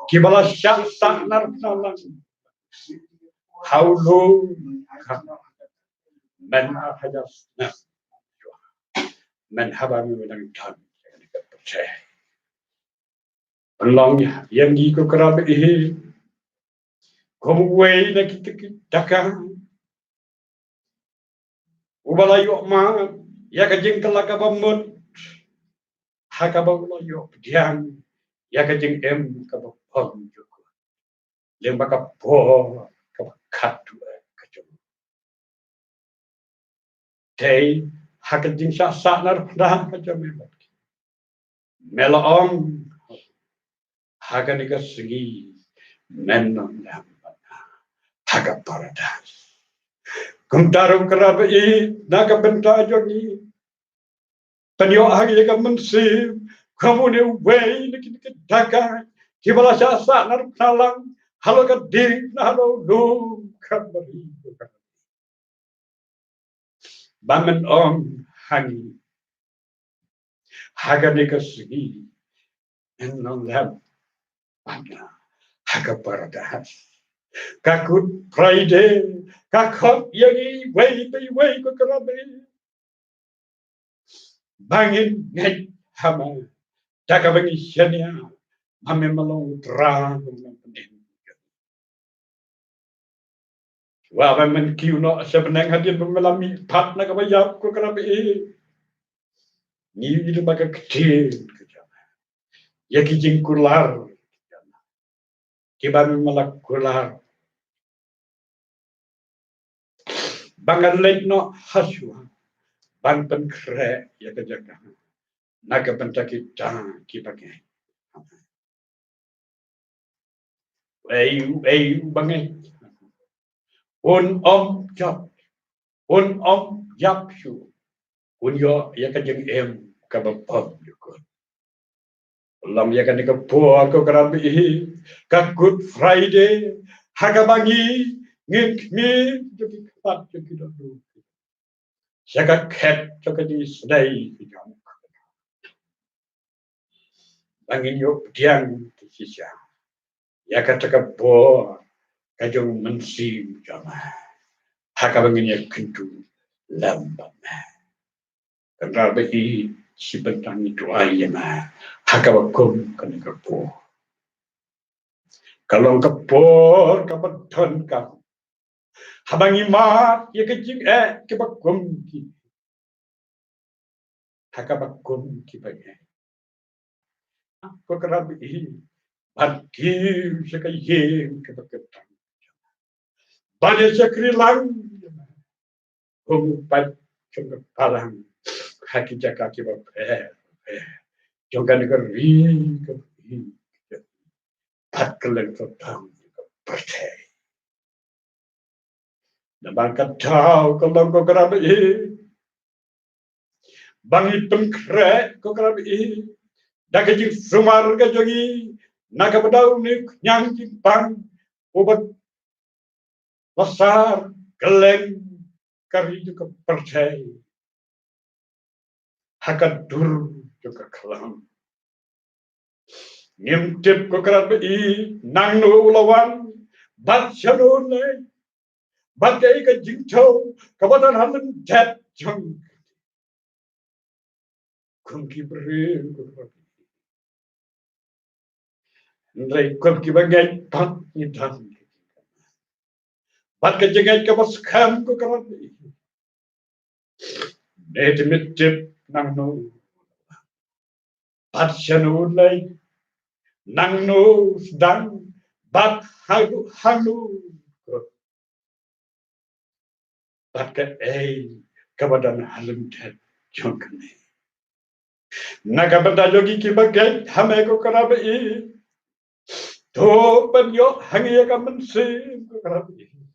kiba la shah sahnarphna lang ha u lum kham, men ha ïa snem, men haba ngi nang don ïa ka pyrthei. Pynlong ïa ngi ko Kynrad ba ïeit kum uwei na kita ki dakai uba la ïoh mad ïa ka jingkylla kaba mut, ha kaba u la ïoh pdiang ïa ka jingim kaba pang jong u lyngba ka por kaba khadduh ka jong u. Te ha ka jingshah sahnarphna ka jong me, me la ong ha kane ka sngi men nongdem bad nga ha ka paradais. Kumta ruh Kynrad ba ïeit, na ka bynta jong ngi, pynïoh ha ngi ïa ka mynsiem kum une uwei na kine ki dakai kiba la shah sahnarphna lang halor ka diengphna ha u lum Kalbari, ba men ong ha ngi ha kane ka sngi men nongdem bad nga ha ka paradais. Ka Good Friday ka khot ïa ngi iwei pa iwei ko Kynrad ba ïeit, ba ngin ngeit ha me, Da kaba ngi shaniah ba me me long u Trai ba me nongpynim. Wat ba men kiew noh sha bneng hadien ba me la mihpat na kaba ïap, ko Kynrad ba ïeit. Ngi ïohi ba ka ktien ka jong me, ïa ki jingkular kiba me la kular, ba ngan leit noh ha shuwa ban pynkhreh ïa ka jaka na ka bynta kita kiba ngeit. Uei uei uba ngeit, un ym ïap, un ym ïap shuh, un ïoh ïa ka jingim kaba bymjukut. Long ïa kane ka por, ko Kynrad ba ïeit, ka Good Friday, ha kaba ngi, ngin khmih jong ki khmat jong ki dohnud sha ka khet jong ka jingisynei ka jong ka, ba ngin ïoh pdiang shisha ïa kata ka bor ka jong u Mynsiem jong me, ha kaba ngin ïakynduh lem bad me. Kynrad ba ïeit, shi bynta ngi duwai ïa me ha kaba kum kane ka por. Ka long ka por kaba donkam haba ngi mad ïa ka jingeh kaba kum ki, ha kaba kum kiba ngeit, ko Kynrad ba ïeit, ban kiew sha ka ïing kaba kyntang, ban ïa shakri lang kum u paid jong ka balang ha ki jaka kiba pher pher jong kane ka ri kaba ïeit, bad kylleng ka pyrthei. Namar kata ka long, ko Kynrad ba ïeit, ba ngi pynkhreh, ko Kynrad ba ïeit, da ka jingsumar ka jong ngi na kaba da une u khñiang jingpang uba la sar kylleng ka ri jong ka pyrthei ha ka dur jong ka khlam. Ngim tip, ko Kynrad ba ïeit, nangno u la wan bad shano u leit, bad kaei ka jingthew kaba don ha lyndet jong, kum ki briew, ko Kynrad ba ïeit. Hynrei kum kiba ngeit pat ngi don bad ka jingngeit kaba skhem, ko Kynrad ba ïeit. Ngi te, ngi tip nangno bad shano u leit, nangno u sdang bad hangno, hangno, bad kaei kaba don ha lyndet jong kane. Na ka bynta jong ngi kiba ngeit ha me, ko Kynrad ba ïeit, to pynïoh ha ngi ïa ka mynsiem, ko Kynrad ba ïeit.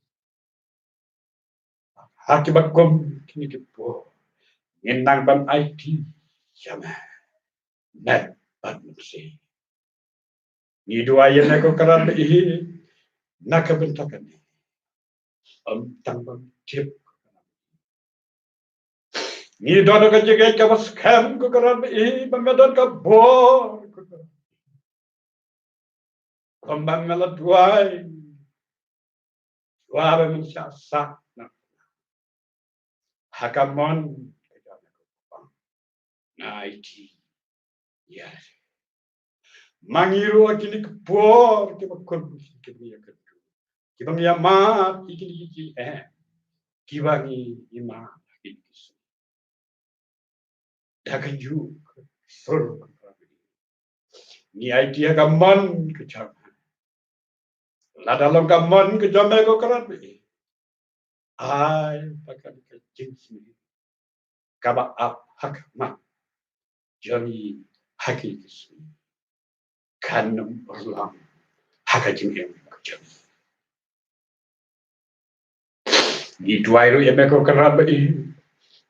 Ha kiba kum kine ki por ngin nang ban aiti ïa me met bad mynsiem. Ngi duwai ïa me, ko Kynrad ba ïeit, na ka bynta kane. Ym tang ban tip, ngi don ka jingngeit kaba skhem, ko Kynrad ba ïeit, ba me don ka bor, ko Kynrad, kumba me la duwai, duwai ba men shah sah na, ha ka mon ka jong me, ko Kynrad, nga aiti ïa me. Ma ngi ruh ha kine ki por kiba kum, kiba ngi ïakynduh, kiba ngi ïamad ïa kine ki jingeh, kiba ngi ïamad ha kine ki sngi, da ka juh ka sur, ngi aiti ha ka mon ka jong me. Lada long ka mon ka jong me, ko Kynrad ba ïeit, ai ba kane ka jingsneng kaba ap ha khmat jong ngi ha kine ki sngi kan ym urlong ha ka jingim ka jong ngi. Ngi duwai ruh ïa me, ko Kynrad ba ïeit,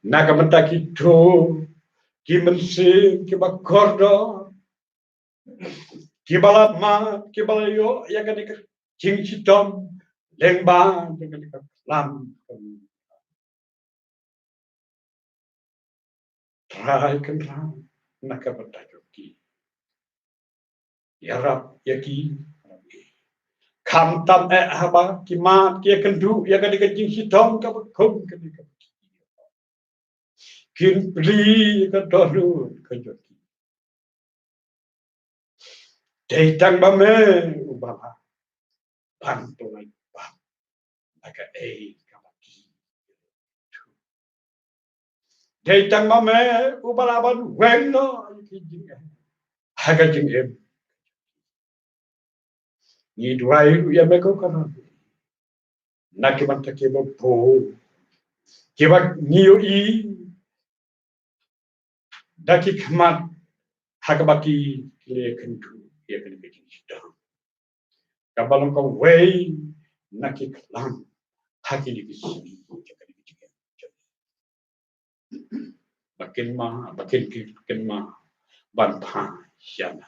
na ka bynta kito ki mynsiem kiba kordor, kiba la mad, kiba la ïoh ïa kane ka jingshitom lyngba jong kane ka khlam. Trai Kynrad, na ka bynta jong ki, ïarap ïa ki. Khamtam eh haba ki mad, ki ïakynduh ïa kane ka jingshitom kaba kum kane, kaba kin plie ïa ka dohnud ka jong ki. Dei tang ba me uba lah ban pynlait pat na kaei kaba ki. Dei tang ba me uba lah ban weng noh ïa ki jingeh ha ka jingim. Ngi duwai ruh ïa me ko Kynrad, na ki bynta kiba bun kiba ngi ïohi da ki khmat ha kaba ki, ki la kynduh ïa kane ka jingshitom kaba long kawei na ki khlam ha kine ki sngi. Ba kin ma, ba kin, kin, kin ma ban phai sha me.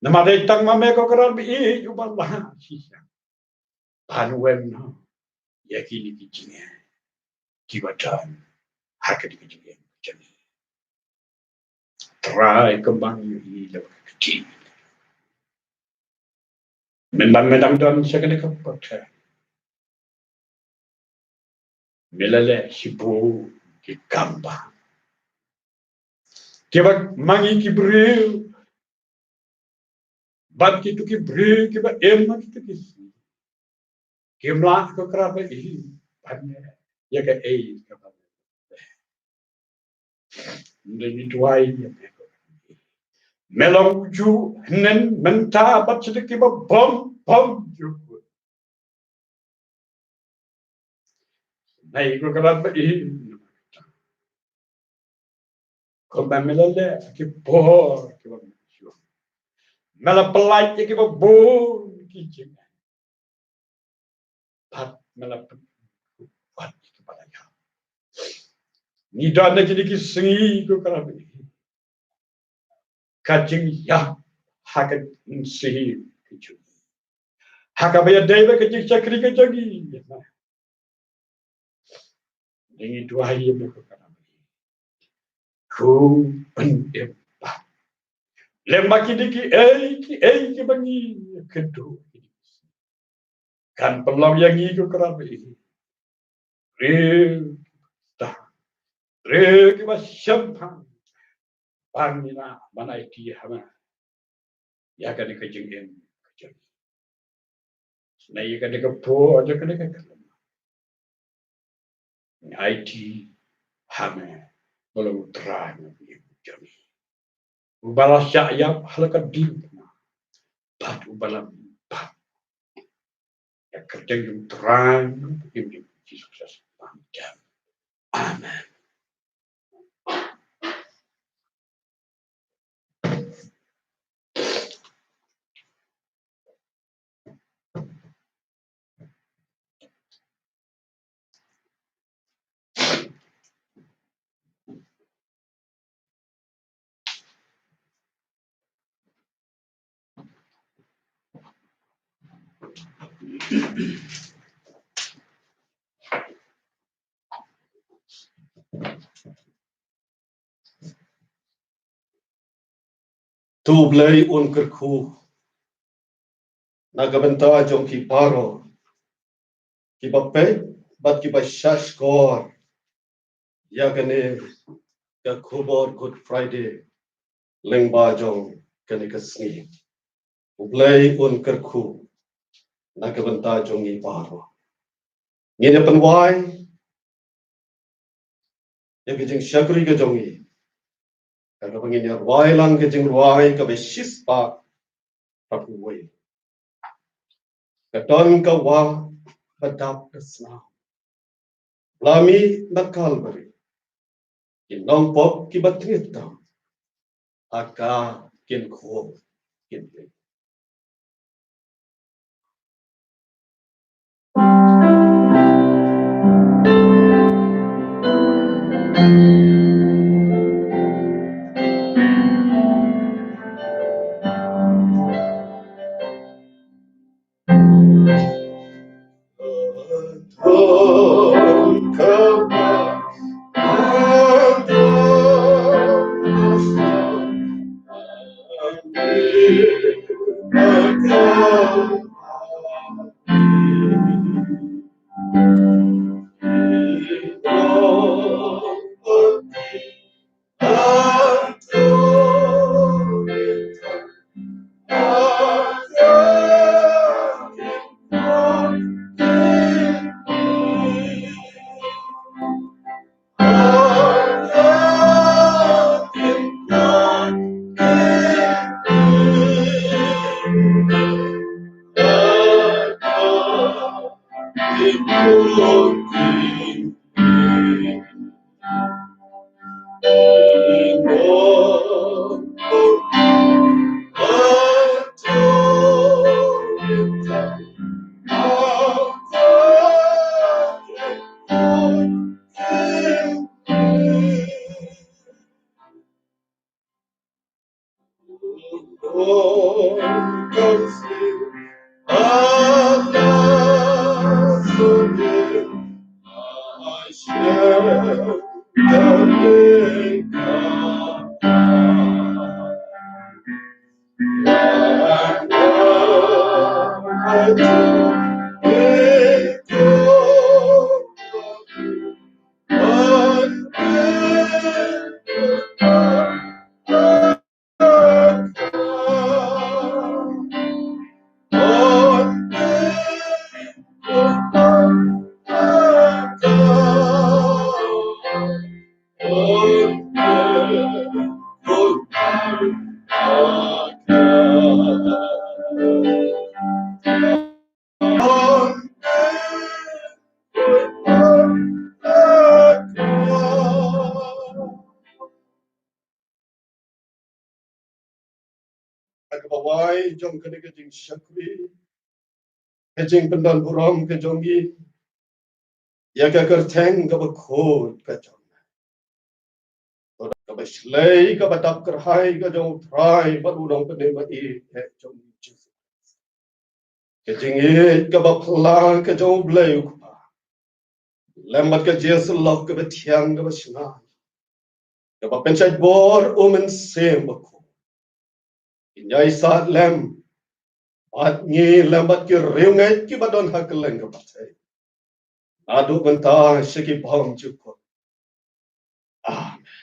Namar dei tang ma me ko Kynrad ba ïeit uba lah shisha ban weng noh ïa kine ki jingeh kiba don ha kane ka jingim jong ngi. Trai, kumba ngi ïohi da ka ktien, mynba me dang don sha kane ka pyrthei, me la leh shibun ki kam bha kiba ma ngi ki briew, bad kito ki briew kiba im ha kito ki sngi, kim lah ko Kynrad ba ïeit ban ïa kaei kaba me long. Ngi duwai ïa me, me long ujuh hynnin mynta bad sha kiba bym, bym ju kut. Nai ko Kynrad ba ïeit, kumba me la leh ki por kiba me la shu, me la pynlait ïa kiba bun ki jingeh, bad me la pynlait ïa kiba la ïap. Ngi don ha kine ki sngi ko Kynrad ba ïeit, ka jingïap ha ka mynsiem ka jong ngi, ha kaba ïadei bad ka jingshakri ka jong ngi. Ngi duwai ïa me ko Kynrad ba ïeit, ko Pynïap, lem bad kine kiei kiei kiba ngi kynduh, kan pynlong ïa ngi ko Kynrad ba ïeit briew kiba, briew kiba shemphang, ban ïa, ban aiti ha me ïa kane ka jingim ka jong ngi. Nai ïa kane ka por, ïa kane ka klam, ngi aiti ha me, ba long u Trai na ka jingim jong ngi, uba la shah ïap ha la ka diengphna, bad uba la mihpat. Ïa ka kyrteng jong u Trai, jong u Jisu Khrist. Amen. To U Blei un kyrkhu na ka bynta jong phi baroh kiba peit bad kiba shahshkor ïa kane ka khubor Good Friday lyngba jong kane ka sngi. U Blei un kyrkhu na ka bynta jong ngi baroh. Ngin ïa pynwai ïa ka jingshakri ka jong ngi, kaba ngin ïa rwai lang ka jingrwai kaba shispah bad kaba wei. Ka don ka wah ba dap da snam, la mih na Kalbari, ki nongpop kiba tngit tam ha ka kin khup kin peit. Ha kaba wai jong kane ka jingshakri, ka jingpynban burom ka jong ngi ïa ka kyrteng kaba khuid ka jong ngi, kaba shlei kaba dap kyrhai ka jong U Trai bad U Nongpynim ba ïeit ka jong ngi Jisu Khrist. Ka jingïeit kaba phylla ka jong U Blei U Kpa, lem bad ka jingïasyllok kaba thiang kaba shngaiñ, kaba pynshait bor U Mynsiem Bakhuid, kin ïai sah lem bad ngi lem bad ki riewngeit kiba don ha kylleng ka pyrthei, naduh mynta sha ki bymjukut. Amen.